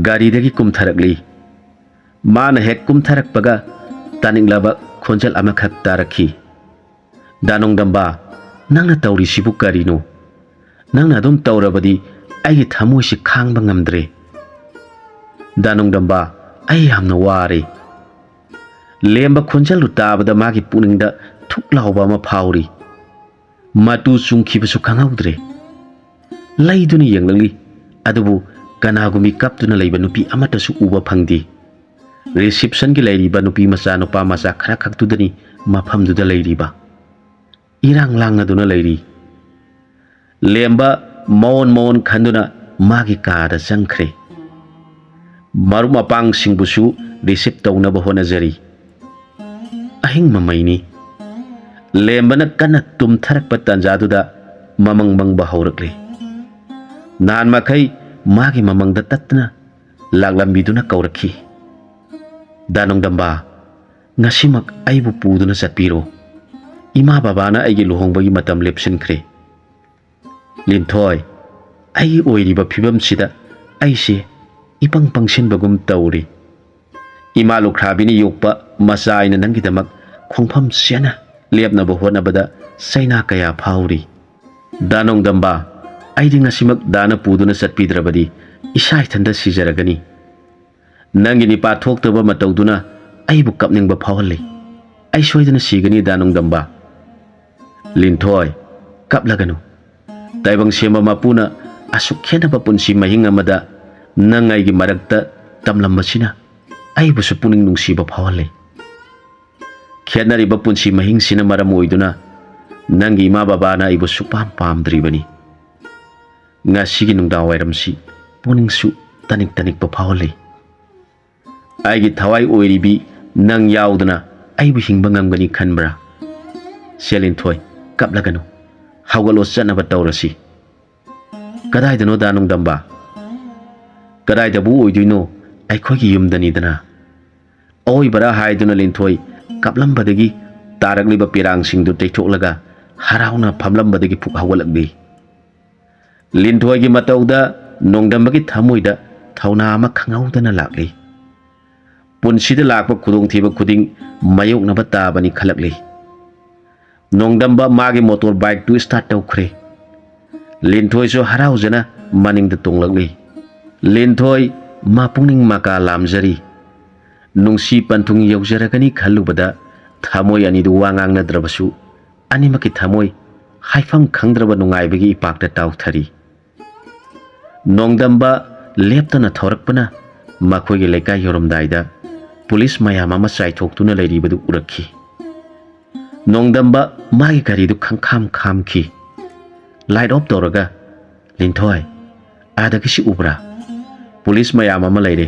ꯒꯥꯔꯤꯗꯒꯤ ꯀꯨꯝꯊꯔꯛꯂꯤ꯫ ꯃꯥꯅ ꯍꯦꯛ ꯀꯨꯝꯊꯔꯛꯄꯒ ꯇꯥꯅꯤꯡꯂꯕ ꯈꯣꯟꯖꯦꯜ ꯑꯃꯈꯛ ꯇꯥꯔꯛꯈꯤ, "ꯗꯥ ꯅꯣꯡꯗꯝꯕ, ꯅꯪꯅ ꯇꯧꯔꯤꯁꯤꯕꯨ ꯀꯔꯤꯅꯣ? ꯅꯪꯅ ꯑꯗꯨꯝ ꯇꯧꯔꯕꯗꯤ ꯑꯩꯒꯤ ꯊꯃꯣꯏꯁꯤ ꯈꯥꯡꯕ ꯉꯝꯗ꯭ꯔꯦ꯫ ꯗꯥ ꯅꯣꯡꯗꯝꯕ, ꯑꯩ ꯌꯥꯝꯅ ꯋꯥꯔꯦ꯫" ꯂꯦꯝꯕ ꯈꯣꯟꯖꯦꯜꯗꯨ ꯇꯥꯕꯗ ꯃꯥꯒꯤ ꯄꯨꯛꯅꯤꯡꯗ ꯊꯨꯛ ꯂꯥꯎꯕ ꯑꯃ ꯐꯥꯎꯔꯤ꯫ ꯃꯇꯨ ꯆꯨꯡꯈꯤꯕꯁꯨ ꯈꯪꯍꯧꯗ꯭ꯔꯦ꯫ ꯂꯩꯗꯨꯅ ꯌꯦꯡꯂꯛꯂꯤ, ꯑꯗꯨꯕꯨ ꯀꯅꯥꯒꯨꯝꯕꯤ ꯀꯞꯇꯨꯅ ꯂꯩꯕ ꯅꯨꯄꯤ ꯑꯃꯠꯇꯁꯨ ꯎꯕ ꯐꯪꯗꯦ꯫ ꯔꯤꯁꯤꯞꯁꯟꯒꯤ ꯂꯩꯔꯤꯕ ꯅꯨꯄꯤ ꯃꯆꯥ ꯅꯨꯄꯥ ꯃꯆꯥ ꯈꯔ ꯈꯛꯇꯨꯗꯅꯤ ꯃꯐꯝꯗꯨꯗ ꯂꯩꯔꯤꯕ꯫ ꯏꯔꯥꯡ ꯂꯥꯡꯅꯗꯨꯅ ꯂꯩꯔꯤ꯫ ꯂꯦꯝꯕ ꯃꯑꯣꯟ ꯃꯑꯣꯟ ꯈꯟꯗꯨꯅ ꯃꯥꯒꯤ ꯀꯥꯗ ꯆꯪꯈ꯭ꯔꯦ꯫ ꯃꯔꯨꯞ ꯃꯄꯥꯡꯁꯤꯡꯕꯨꯁꯨ ꯔꯤꯁꯤꯞ ꯇꯧꯅꯕ ꯍꯣꯠꯅꯖꯔꯤ꯫ ꯑꯍꯤꯡ ꯃꯃꯩꯅꯤ꯫ ꯂꯦꯝꯕꯅ ꯀꯟꯅ ꯇꯨꯝꯊꯔꯛꯄ ꯇꯥꯟꯖꯥꯗꯨꯗ ꯃꯃꯪ ꯃꯪꯕ ꯍꯧꯔꯛꯂꯦ꯫ ꯅꯍꯥꯟ ꯃꯈꯩ ꯃꯥꯒꯤ ꯃꯃꯪꯗ ꯇꯠꯇꯅ ꯂꯥꯛꯂꯝꯕꯤꯗꯨꯅ ꯀꯧꯔꯛꯈꯤ, "ꯗꯥ ꯅꯣꯡꯗꯝꯕ, ꯉꯁꯤꯃꯛ ꯑꯩꯕꯨ ꯄꯨꯗꯨꯅ ꯆꯠꯄꯤꯔꯣ꯫ ꯏꯃꯥ ꯕꯕꯥꯅ ꯑꯩꯒꯤ ꯂꯨꯍꯣꯡꯕꯒꯤ ꯃꯇꯝ ꯂꯦꯞꯁꯤꯟꯈ꯭ꯔꯦ꯫" "ꯂꯤꯟꯊꯣꯏ, ꯑꯩꯒꯤ ꯑꯣꯏꯔꯤꯕ ꯐꯤꯕꯝꯁꯤꯗ ꯑꯩꯁꯦ ꯏꯄꯪ ꯄꯪꯁꯤꯟꯕꯒꯨꯝ ꯇꯧꯔꯤ꯫ ꯏꯃꯥ ꯂꯨꯈ꯭ꯔꯥꯕꯤꯅ ꯌꯣꯛꯄ ꯃꯆꯥ ꯑꯩꯅ ꯅꯪꯒꯤꯗꯃꯛ ꯈꯣꯡꯐꯝ ꯆꯦꯠꯅ ꯂꯦꯞꯅꯕ ꯍꯣꯠꯅꯕꯗ ꯆꯩꯅꯥ ꯀꯌꯥ ꯐꯥꯎꯔꯤ꯫ ꯗꯥ ꯅꯣꯡꯗꯝꯕ, ꯑꯩꯗꯤ ꯉꯁꯤꯃꯛ ꯗꯥꯅ ꯄꯨꯗꯨꯅ ꯆꯠꯄꯤꯗ꯭ꯔꯕꯗꯤ ꯏꯁꯥ ꯏꯊꯟꯇ ꯁꯤꯖꯔꯒꯅꯤ꯫ ꯅꯪꯒꯤ ꯅꯤꯄꯥ ꯊꯣꯛꯇꯕ ꯃꯇꯧꯗꯨꯅ ꯑꯩꯕꯨ ꯀꯞꯅꯤꯡꯕ ꯐꯥꯎꯍꯜꯂꯤ꯫ ꯑꯩ ꯁꯣꯏꯗꯅ ꯁꯤꯒꯅꯤ, ꯗꯥ ꯅꯣꯡꯗꯝꯕ꯫" "ꯂꯤꯟꯊꯣꯏ, ꯀꯞꯂꯒꯅꯨ꯫ ꯇꯥꯏꯕꯪ ꯁꯦꯝꯕ ꯃꯄꯨꯅ ꯑꯁꯨꯛ ꯈꯦꯠꯅꯕ ꯄꯨꯟꯁꯤ ꯃꯍꯤꯡ ꯑꯃꯗ ꯅꯪ ꯑꯩꯒꯤ ꯃꯔꯛꯇ ꯇꯝꯂꯝꯕꯁꯤꯅ ꯑꯩꯕꯨꯁꯨ ꯄꯨꯛꯅꯤꯡ ꯅꯨꯡꯁꯤꯕ ꯐꯥꯎꯍꯜꯂꯤ꯫ ꯈꯦꯠꯅꯔꯤꯕ ꯄꯨꯟꯁꯤ ꯃꯍꯤꯡꯁꯤꯅ ꯃꯔꯝ ꯑꯣꯏꯗꯨꯅ ꯅꯪꯒꯤ ꯏꯃꯥ ꯕꯕꯥꯅ ꯑꯩꯕꯨ ꯁꯨꯛꯄꯥꯝ ꯄꯥꯝꯗ꯭ꯔꯤꯕꯅꯤ꯫ ꯉꯁꯤꯒꯤ ꯅꯨꯡꯗꯥꯡ ꯋꯥꯏꯔꯝꯁꯤ ꯄꯨꯛꯅꯤꯡꯁꯨ ꯇꯅꯤꯛ ꯇꯅꯤꯛꯄ ꯐꯥꯎꯍꯜꯂꯤ꯫ ꯑꯩꯒꯤ ꯊꯋꯥꯏ ꯑꯣꯏꯔꯤꯕꯤ "ꯅꯪ ꯌꯥꯎꯗꯅ ꯑꯩꯕꯨ ꯍꯤꯡꯕ ꯉꯝꯒꯅꯤ ꯈꯟꯕ꯭ꯔꯥ?" "ꯁꯦ ꯂꯤꯟꯊꯣꯏ, ꯀꯞꯂꯒꯅꯨ, ꯍꯧꯒꯠꯂꯣ, ꯆꯠꯅꯕ ꯇꯧꯔꯁꯤ꯫" "ꯀꯗꯥꯏꯗꯅꯣ ꯗꯥ ꯅꯣꯡꯗꯝꯕ?" "ꯀꯗꯥꯏꯗꯕꯨ ꯑꯣꯏꯗꯣꯏꯅꯣ, ꯑꯩꯈꯣꯏꯒꯤ ꯌꯨꯝꯗꯅꯤꯗꯅ꯫" ꯑꯑꯣꯏꯕꯔꯥ ꯍꯥꯏꯗꯨꯅ ꯂꯤꯟꯊꯣꯏ ꯀꯞꯂꯝꯕꯗꯒꯤ ꯇꯥꯔꯛꯂꯤꯕ ꯄꯤꯔꯥꯡꯁꯤꯡꯗꯨ ꯇꯩꯊꯣꯛꯂꯒ ꯍꯔꯥꯎꯅ ꯐꯝꯂꯝꯕꯗꯒꯤ ꯐꯨꯛ ꯍꯧꯒꯠꯂꯛꯂꯤ꯫ ꯂꯤꯟꯊꯣꯏꯒꯤ ꯃꯇꯧꯗ ꯅꯣꯡꯗꯝꯕꯒꯤ ꯊꯃꯣꯏꯗ ꯊꯧꯅꯥ ꯑꯃ ꯈꯪꯍꯧꯗꯅ ꯂꯥꯛꯂꯤ꯫ ꯄꯨꯟꯁꯤꯗ ꯂꯥꯛꯄ ꯈꯨꯗꯣꯡꯊꯤꯕ ꯈꯨꯗꯤꯡ ꯃꯥꯌꯣꯛꯅꯕ ꯇꯥꯕꯅꯤ ꯈꯜꯂꯛꯂꯤ꯫ ꯅꯣꯡꯗꯝꯕ ꯃꯥꯒꯤ ꯃꯣꯇꯣꯔ ꯕꯥꯏꯛꯇꯨ ꯁ꯭ꯇꯥꯔꯠ ꯇꯧꯈ꯭ꯔꯦ꯫ ꯂꯤꯟꯊꯣꯏꯁꯨ ꯍꯔꯥꯎꯖꯅ ꯃꯅꯤꯡꯗ ꯇꯣꯡꯂꯛꯂꯤ꯫ ꯂꯤꯟꯊꯣꯏ ꯃꯥ ꯄꯨꯛꯅꯤꯡ ꯃꯀꯥ ꯂꯥꯝꯖꯔꯤ꯫ ꯅꯨꯡꯁꯤ ꯄꯟꯊꯨꯡ ꯌꯧꯖꯔꯒꯅꯤ ꯈꯜꯂꯨꯕꯗ ꯊꯃꯣꯏ ꯑꯅꯤꯗꯨ ꯋꯥ ꯉꯥꯡꯅꯗ꯭ꯔꯕꯁꯨ ꯑꯅꯤꯃꯛꯀꯤ ꯊꯃꯣꯏ ꯍꯥꯏꯐꯝ ꯈꯪꯗ꯭ꯔꯕ ꯅꯨꯡꯉꯥꯏꯕꯒꯤ ꯏꯄꯥꯛꯇ ꯇꯥꯎꯊꯔꯤ꯫ ꯅꯣꯡꯗꯝꯕ ꯂꯦꯞꯇꯅ ꯊꯧꯔꯛꯄꯅ ꯃꯈꯣꯏꯒꯤ ꯂꯩꯀꯥꯏ ꯌꯧꯔꯝꯗꯥꯏꯗ ꯄꯨꯂꯤꯁ ꯃꯌꯥꯝ ꯑꯃ ꯆꯥꯏꯊꯣꯛꯇꯨꯅ ꯂꯩꯔꯤꯕꯗꯨ ꯎꯔꯛꯈꯤ꯫ ꯅꯣꯡꯗꯝꯕ ꯃꯥꯒꯤ ꯒꯥꯔꯤꯗꯨ ꯈꯪꯈꯥꯝ ꯈꯥꯝꯈꯤ꯫ ꯂꯥꯏꯠ ꯑꯣꯐ ꯇꯧꯔꯒ, "ꯂꯤꯟꯊꯣꯏ, ꯑꯥꯗꯒꯤꯁꯤ ꯎꯕ꯭ꯔꯥ? ꯄꯨꯂꯤꯁ ꯃꯌꯥꯝ ꯑꯃ ꯂꯩꯔꯦ꯫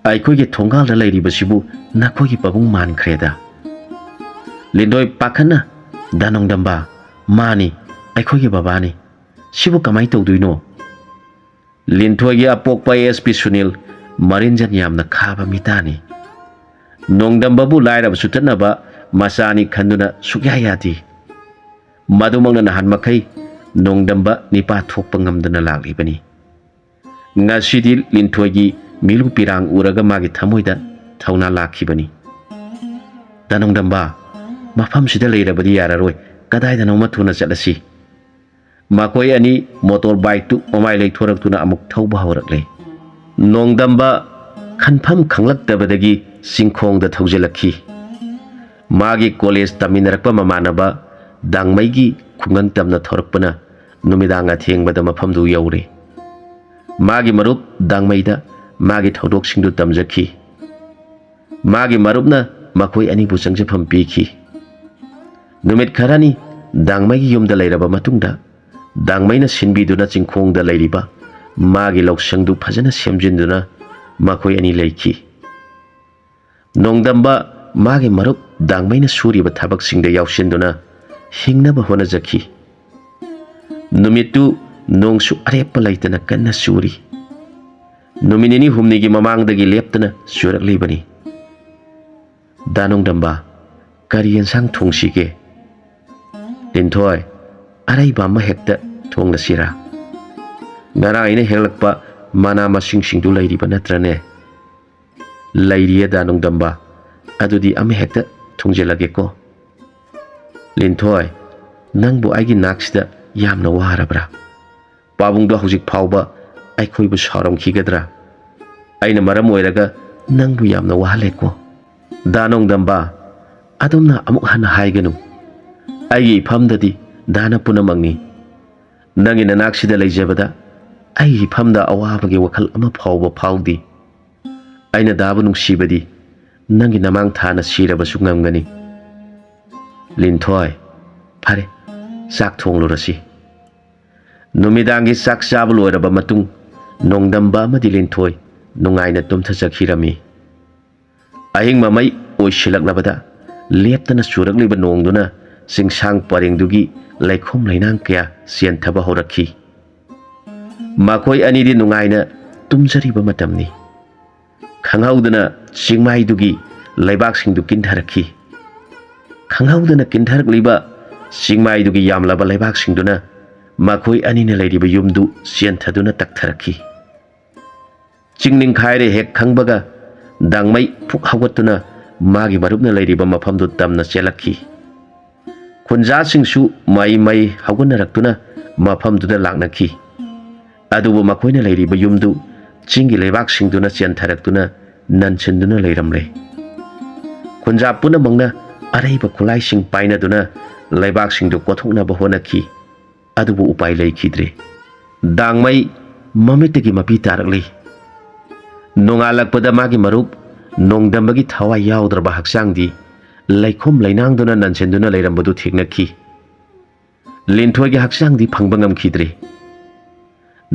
ꯑꯩꯈꯣꯏꯒꯤ ꯊꯣꯡꯒꯥꯜꯗ ꯂꯩꯔꯤꯕꯁꯤꯕꯨ ꯅꯈꯣꯏꯒꯤ ꯄꯥꯕꯨꯡ ꯃꯥꯟꯈ꯭ꯔꯦꯗ꯫" ꯂꯤꯟꯊꯣꯏ ꯄꯥꯈꯠꯅ, "ꯗꯥ ꯅꯣꯡꯗꯝꯕ, ꯃꯥꯅꯤ, ꯑꯩꯈꯣꯏꯒꯤ ꯕꯕꯥꯅꯤ꯫ ꯁꯤꯕꯨ ꯀꯃꯥꯏꯅ ꯇꯧꯗꯣꯏꯅꯣ?" ꯂꯤꯟꯊꯣꯏꯒꯤ ꯑꯄꯣꯛꯄ ꯑꯦꯁ ꯄꯤ ꯁꯨꯅꯤꯜ ꯃꯔꯤꯟꯖꯟ ꯌꯥꯝꯅ ꯈꯥꯕ ꯃꯤꯇꯥꯅꯤ꯫ ꯅꯣꯡꯗꯝꯕꯕꯨ ꯂꯥꯏꯔꯕ ꯆꯨꯠꯇꯅꯕ ꯃꯆꯥꯅꯤ ꯈꯟꯗꯨꯅ ꯁꯨꯛꯌꯥ ꯌꯥꯗꯦ꯫ ꯃꯗꯨꯃꯛꯅ ꯅꯍꯥꯟ ꯃꯈꯩ ꯅꯣꯡꯗꯝꯕ ꯅꯤꯄꯥ ꯊꯣꯛꯄ ꯉꯝꯗꯅ ꯂꯥꯛꯂꯤꯕꯅꯤ꯫ ꯉꯁꯤꯗꯤ ꯂꯤꯟꯊꯣꯏꯒꯤ ꯃꯤꯂꯨ ꯄꯤꯔꯥꯡ ꯎꯔꯒ ꯃꯥꯒꯤ ꯊꯃꯣꯏꯗ ꯊꯧꯅꯥ ꯂꯥꯛꯈꯤꯕꯅꯤ꯫ "ꯗꯥ ꯅꯣꯡꯗꯝꯕ, ꯃꯐꯝꯁꯤꯗ ꯂꯩꯔꯕꯗꯤ ꯌꯥꯔꯔꯣꯏ, ꯀꯗꯥꯏꯗꯅꯣꯃ ꯊꯨꯅ ꯆꯠꯂꯁꯤ꯫" ꯃꯈꯣꯏ ꯑꯅꯤ ꯃꯣꯇꯣꯔ ꯕꯥꯏꯛꯇꯨ ꯃꯃꯥꯏ ꯂꯩꯊꯣꯔꯛꯇꯨꯅ ꯑꯃꯨꯛ ꯊꯧꯕ ꯍꯧꯔꯛꯂꯦ꯫ ꯅꯣꯡꯗꯝꯕ ꯈꯟꯐꯝ ꯈꯪꯂꯛꯇꯕꯗꯒꯤ ꯆꯤꯡꯈꯣꯡꯗ ꯊꯧꯖꯤꯜꯂꯛꯈꯤ꯫ ꯃꯥꯒꯤ ꯀꯣꯂꯦꯖ ꯇꯝꯃꯤꯟꯅꯔꯛꯄ ꯃꯃꯥꯟꯅꯕ ꯗꯥꯡꯃꯩꯒꯤ ꯈꯨꯡꯒꯪ ꯇꯝꯅ ꯊꯧꯔꯛꯄꯅ ꯅꯨꯃꯤꯗꯥꯡ ꯑꯊꯦꯡꯕꯗ ꯃꯐꯝꯗꯨ ꯌꯧꯔꯦ꯫ ꯃꯥꯒꯤ ꯃꯔꯨꯞ ꯗꯥꯡꯃꯩꯗ ꯃꯥꯒꯤ ꯊꯧꯗꯣꯛꯁꯤꯡꯗꯨ ꯇꯝꯖꯈꯤ꯫ ꯃꯥꯒꯤ ꯃꯔꯨꯞꯅ ꯃꯈꯣꯏ ꯑꯅꯤꯕꯨ ꯆꯪꯖꯐꯝ ꯄꯤꯈꯤ꯫ ꯅꯨꯃꯤꯠ ꯈꯔꯅꯤ ꯗꯥꯡꯃꯩꯒꯤ ꯌꯨꯝꯗ ꯂꯩꯔꯕ ꯃꯇꯨꯡꯗ, ꯗꯥꯡꯃꯩꯅ ꯁꯤꯟꯕꯤꯗꯨꯅ ꯆꯤꯡꯈꯣꯡꯗ ꯂꯩꯔꯤꯕ ꯃꯥꯒꯤ ꯂꯧꯁꯪꯗꯨ ꯐꯖꯅ ꯁꯦꯝꯖꯤꯟꯗꯨꯅ ꯃꯈꯣꯏ ꯑꯅꯤ ꯂꯩꯈꯤ꯫ ꯅꯣꯡꯗꯝꯕ ꯃꯥꯒꯤ ꯃꯔꯨꯞ ꯗꯥꯡꯃꯩꯅ ꯁꯨꯔꯤꯕ ꯊꯕꯛꯁꯤꯡꯗ ꯌꯥꯎꯁꯤꯟꯗꯨꯅ ꯍꯤꯡꯅꯕ ꯍꯣꯠꯅꯖꯈꯤ꯫ ꯅꯨꯃꯤꯠꯇꯨ ꯅꯣꯡꯁꯨ ꯑꯔꯦꯞꯄ ꯂꯩꯇꯅ ꯀꯟꯅ ꯆꯨꯔꯤ꯫ ꯅꯨꯃꯤꯠ ꯅꯤꯅꯤ ꯍꯨꯝꯅꯤꯒꯤ ꯃꯃꯥꯡꯗꯒꯤ ꯂꯦꯞꯇꯅ ꯆꯨꯔꯛꯂꯤꯕꯅꯤ꯫ "ꯗꯥ ꯅꯣꯡꯗꯝꯕ, ꯀꯔꯤ ꯌꯦꯟꯁꯥꯡ ꯊꯣꯡꯁꯤꯒꯦ?" "ꯂꯤꯟꯊꯣꯏ, ꯑꯔꯩꯕ ꯑꯃ ꯍꯦꯛꯇ ꯊꯣꯡꯂꯁꯤꯔꯥ? ꯉꯔꯥꯡ ꯑꯩꯅ ꯍꯦꯛꯂꯛꯄ ꯃꯅꯥ ꯃꯁꯤꯡꯁꯤꯡꯗꯨ ꯂꯩꯔꯤꯕ ꯅꯠꯇ꯭ꯔꯅꯦ?" "ꯂꯩꯔꯤꯌꯦ ꯗꯥ ꯅꯣꯡꯗꯝꯕ, ꯑꯗꯨꯗꯤ ꯑꯃ ꯍꯦꯛꯇ ꯊꯣꯡꯖꯤꯜꯂꯒꯦꯀꯣ꯫" "ꯂꯤꯟꯊꯣꯏ, ꯅꯪꯕꯨ ꯑꯩꯒꯤ ꯅꯥꯛꯁꯤꯗ ꯌꯥꯝꯅ ꯋꯥꯔꯕ꯭ꯔꯥ? ꯄꯥꯕꯨꯡꯗꯣ ꯍꯧꯖꯤꯛ ꯐꯥꯎꯕ ꯑꯩꯈꯣꯏꯕꯨ ꯁꯥꯎꯔꯝꯈꯤꯒꯗ꯭ꯔꯥ? ꯑꯩꯅ ꯃꯔꯝ ꯑꯣꯏꯔꯒ ꯅꯪꯕꯨ ꯌꯥꯝꯅ ꯋꯥꯍꯜꯂꯦꯀꯣ꯫" "ꯗꯥ ꯅꯣꯡꯗꯝꯕ, ꯑꯗꯣꯝꯅ ꯑꯃꯨꯛ ꯍꯟꯅ ꯍꯥꯏꯒꯅꯨ꯫ ꯑꯩꯒꯤ ꯏꯐꯝꯗꯗꯤ ꯗꯥꯅ ꯄꯨꯝꯅꯃꯛꯅꯤ꯫ ꯅꯪꯒꯤ ꯅꯅꯥꯛꯁꯤꯗ ꯂꯩꯖꯕꯗ ꯑꯩꯒꯤ ꯏꯐꯝꯗ ꯑꯋꯥꯕꯒꯤ ꯋꯥꯈꯜ ꯑꯃ ꯐꯥꯎꯕ ꯐꯥꯎꯗꯦ꯫ ꯑꯩꯅ ꯗꯥꯕꯨ ꯅꯨꯡꯁꯤꯕꯗꯤ ꯅꯪꯒꯤ ꯅꯃꯥꯡ ꯊꯥꯅ ꯁꯤꯔꯕꯁꯨ ꯉꯝꯒꯅꯤ꯫" "ꯂꯤꯟꯊꯣꯏ, ꯐꯔꯦ, ꯆꯥꯛ ꯊꯣꯡꯂꯨꯔꯁꯤ꯫" ꯅꯨꯃꯤꯗꯥꯡꯒꯤ ꯆꯥꯛ ꯆꯥꯕ ꯂꯣꯏꯔꯕ ꯃꯇꯨꯡ, ꯅꯣꯡꯗꯝꯕ ꯑꯃꯗꯤ ꯂꯤꯟꯊꯣꯏ ꯅꯨꯡꯉꯥꯏꯅ ꯇꯨꯝꯊꯖꯈꯤꯔꯝꯃꯤ꯫ ꯑꯍꯤꯡ ꯃꯃꯩ ꯑꯣꯏꯁꯤꯜꯂꯛꯂꯕꯗ ꯂꯦꯞꯇꯅ ꯆꯨꯔꯛꯂꯤꯕ ꯅꯣꯡꯗꯨꯅ ꯆꯤꯡꯁꯥꯡ ꯄꯔꯦꯡꯗꯨꯒꯤ ꯂꯩꯈꯣꯝ ꯂꯩꯅꯥꯡ ꯀꯌꯥ ꯆꯦꯟꯊꯕ ꯍꯧꯔꯛꯈꯤ꯫ ꯃꯈꯣꯏ ꯑꯅꯤꯗꯤ ꯅꯨꯡꯉꯥꯏꯅ ꯇꯨꯝꯖꯔꯤꯕ ꯃꯇꯝꯅꯤ꯫ ꯈꯪꯍꯧꯗꯅ ꯆꯤꯡꯃꯥꯏꯗꯨꯒꯤ ꯂꯩꯕꯥꯛꯁꯤꯡꯗꯨ ꯀꯤꯟꯊꯔꯛꯈꯤ꯫ ꯈꯪꯍꯧꯗꯅ ꯀꯤꯟꯊꯔꯛꯂꯤꯕ ꯆꯤꯡꯃꯥꯏꯗꯨꯒꯤ ꯌꯥꯝꯂꯕ ꯂꯩꯕꯥꯛꯁꯤꯡꯗꯨꯅ ꯃꯈꯣꯏ ꯑꯅꯤꯅ ꯂꯩꯔꯤꯕ ꯌꯨꯝꯗꯨ ꯆꯦꯟꯊꯗꯨꯅ ꯇꯛꯊꯔꯛꯈꯤ꯫ ꯆꯤꯡ ꯅꯤꯡꯈꯥꯏꯔꯦ ꯍꯦꯛ ꯈꯪꯕꯒ ꯗꯥꯡꯃꯩ ꯐꯨꯛ ꯍꯧꯒꯠꯇꯨꯅ ꯃꯥꯒꯤ ꯃꯔꯨꯞꯅ ꯂꯩꯔꯤꯕ ꯃꯐꯝꯗꯨ ꯇꯝꯅ ꯆꯦꯜꯂꯛꯈꯤ꯫ ꯈꯨꯟꯖꯥꯁꯤꯡꯁꯨ ꯃꯩ ꯃꯩ ꯍꯧꯒꯠꯅꯔꯛꯇꯨꯅ ꯃꯐꯝꯗꯨꯗ ꯂꯥꯛꯅꯈꯤ꯫ ꯑꯗꯨꯕꯨ ꯃꯈꯣꯏꯅ ꯂꯩꯔꯤꯕ ꯌꯨꯝꯗꯨ ꯆꯤꯡꯒꯤ ꯂꯩꯕꯥꯛꯁꯤꯡꯗꯨꯅ ꯆꯦꯟꯊꯔꯛꯇꯨꯅ ꯅꯟꯁꯤꯟꯗꯨꯅ ꯂꯩꯔꯝꯂꯦ꯫ ꯈꯨꯟꯖꯥ ꯄꯨꯝꯅꯃꯛꯅ ꯑꯔꯩꯕ ꯈꯨꯠꯂꯥꯏꯁꯤꯡ ꯄꯥꯏꯅꯗꯨꯅ ꯂꯩꯕꯥꯛꯁꯤꯡꯗꯨ ꯀꯣꯊꯣꯛꯅꯕ ꯍꯣꯠꯅꯈꯤ꯫ ꯑꯗꯨꯕꯨ ꯎꯄꯥꯏ ꯂꯩꯈꯤꯗ꯭ꯔꯦ꯫ ꯗꯥꯡꯃꯩ ꯃꯃꯤꯠꯇꯒꯤ ꯃꯄꯤ ꯇꯥꯔꯛꯂꯤ꯫ ꯅꯣꯡꯉꯥꯜꯂꯛꯄꯗ ꯃꯥꯒꯤ ꯃꯔꯨꯞ ꯅꯣꯡꯗꯝꯕꯒꯤ ꯊꯋꯥꯏ ꯌꯥꯎꯗ꯭ꯔꯕ ꯍꯛꯆꯥꯡꯗꯤ ꯂꯩꯈꯣꯝ ꯂꯩꯅꯥꯡꯗꯨꯅ ꯅꯟꯁꯤꯟꯗꯨꯅ ꯂꯩꯔꯝꯕꯗꯨ ꯊꯦꯡꯅꯈꯤ꯫ ꯂꯤꯟꯊꯣꯏꯒꯤ ꯍꯛꯆꯥꯡꯗꯤ ꯐꯪꯕ ꯉꯝꯈꯤꯗ꯭ꯔꯦ꯫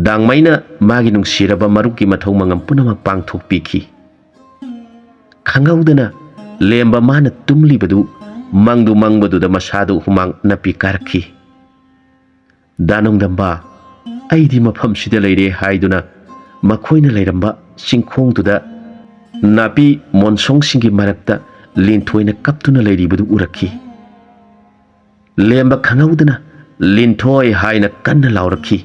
ꯗꯥꯡꯃꯩꯅ ꯃꯥꯒꯤ ꯅꯨꯡꯁꯤꯔꯕ ꯃꯔꯨꯞꯀꯤ ꯃꯊꯧ ꯃꯉꯝ ꯄꯨꯝꯅꯃꯛ ꯄꯥꯡꯊꯣꯛꯄꯤꯈꯤ꯫ ꯈꯪꯍꯧꯗꯅ ꯂꯦꯝꯕ ꯃꯥꯅ ꯇꯨꯝꯂꯤꯕꯗꯨ ꯃꯪꯗꯨ ꯃꯪꯕꯗꯨꯗ ꯃꯁꯥꯗꯨ ꯍꯨꯃꯥꯡ ꯅꯞꯄꯤ ꯀꯥꯔꯛꯈꯤ꯫ "ꯗꯥ ꯅꯣꯡꯗꯝꯕ, ꯑꯩꯗꯤ ꯃꯐꯝꯁꯤꯗ ꯂꯩꯔꯦ" ꯍꯥꯏꯗꯨꯅ ꯃꯈꯣꯏꯅ ꯂꯩꯔꯝꯕ ꯆꯤꯡꯈꯣꯡꯗꯨꯗ ꯅꯥꯄꯤ ꯃꯣꯟꯁꯣꯡꯁꯤꯡꯒꯤ ꯃꯔꯛꯇ ꯂꯤꯟꯊꯣꯏꯅ ꯀꯞꯇꯨꯅ ꯂꯩꯔꯤꯕꯗꯨ ꯎꯔꯛꯈꯤ꯫ ꯂꯦꯝꯕ ꯈꯪꯍꯧꯗꯅ "ꯂꯤꯟꯊꯣꯏ" ꯍꯥꯏꯅ ꯀꯟꯅ ꯂꯥꯎꯔꯛꯈꯤ꯫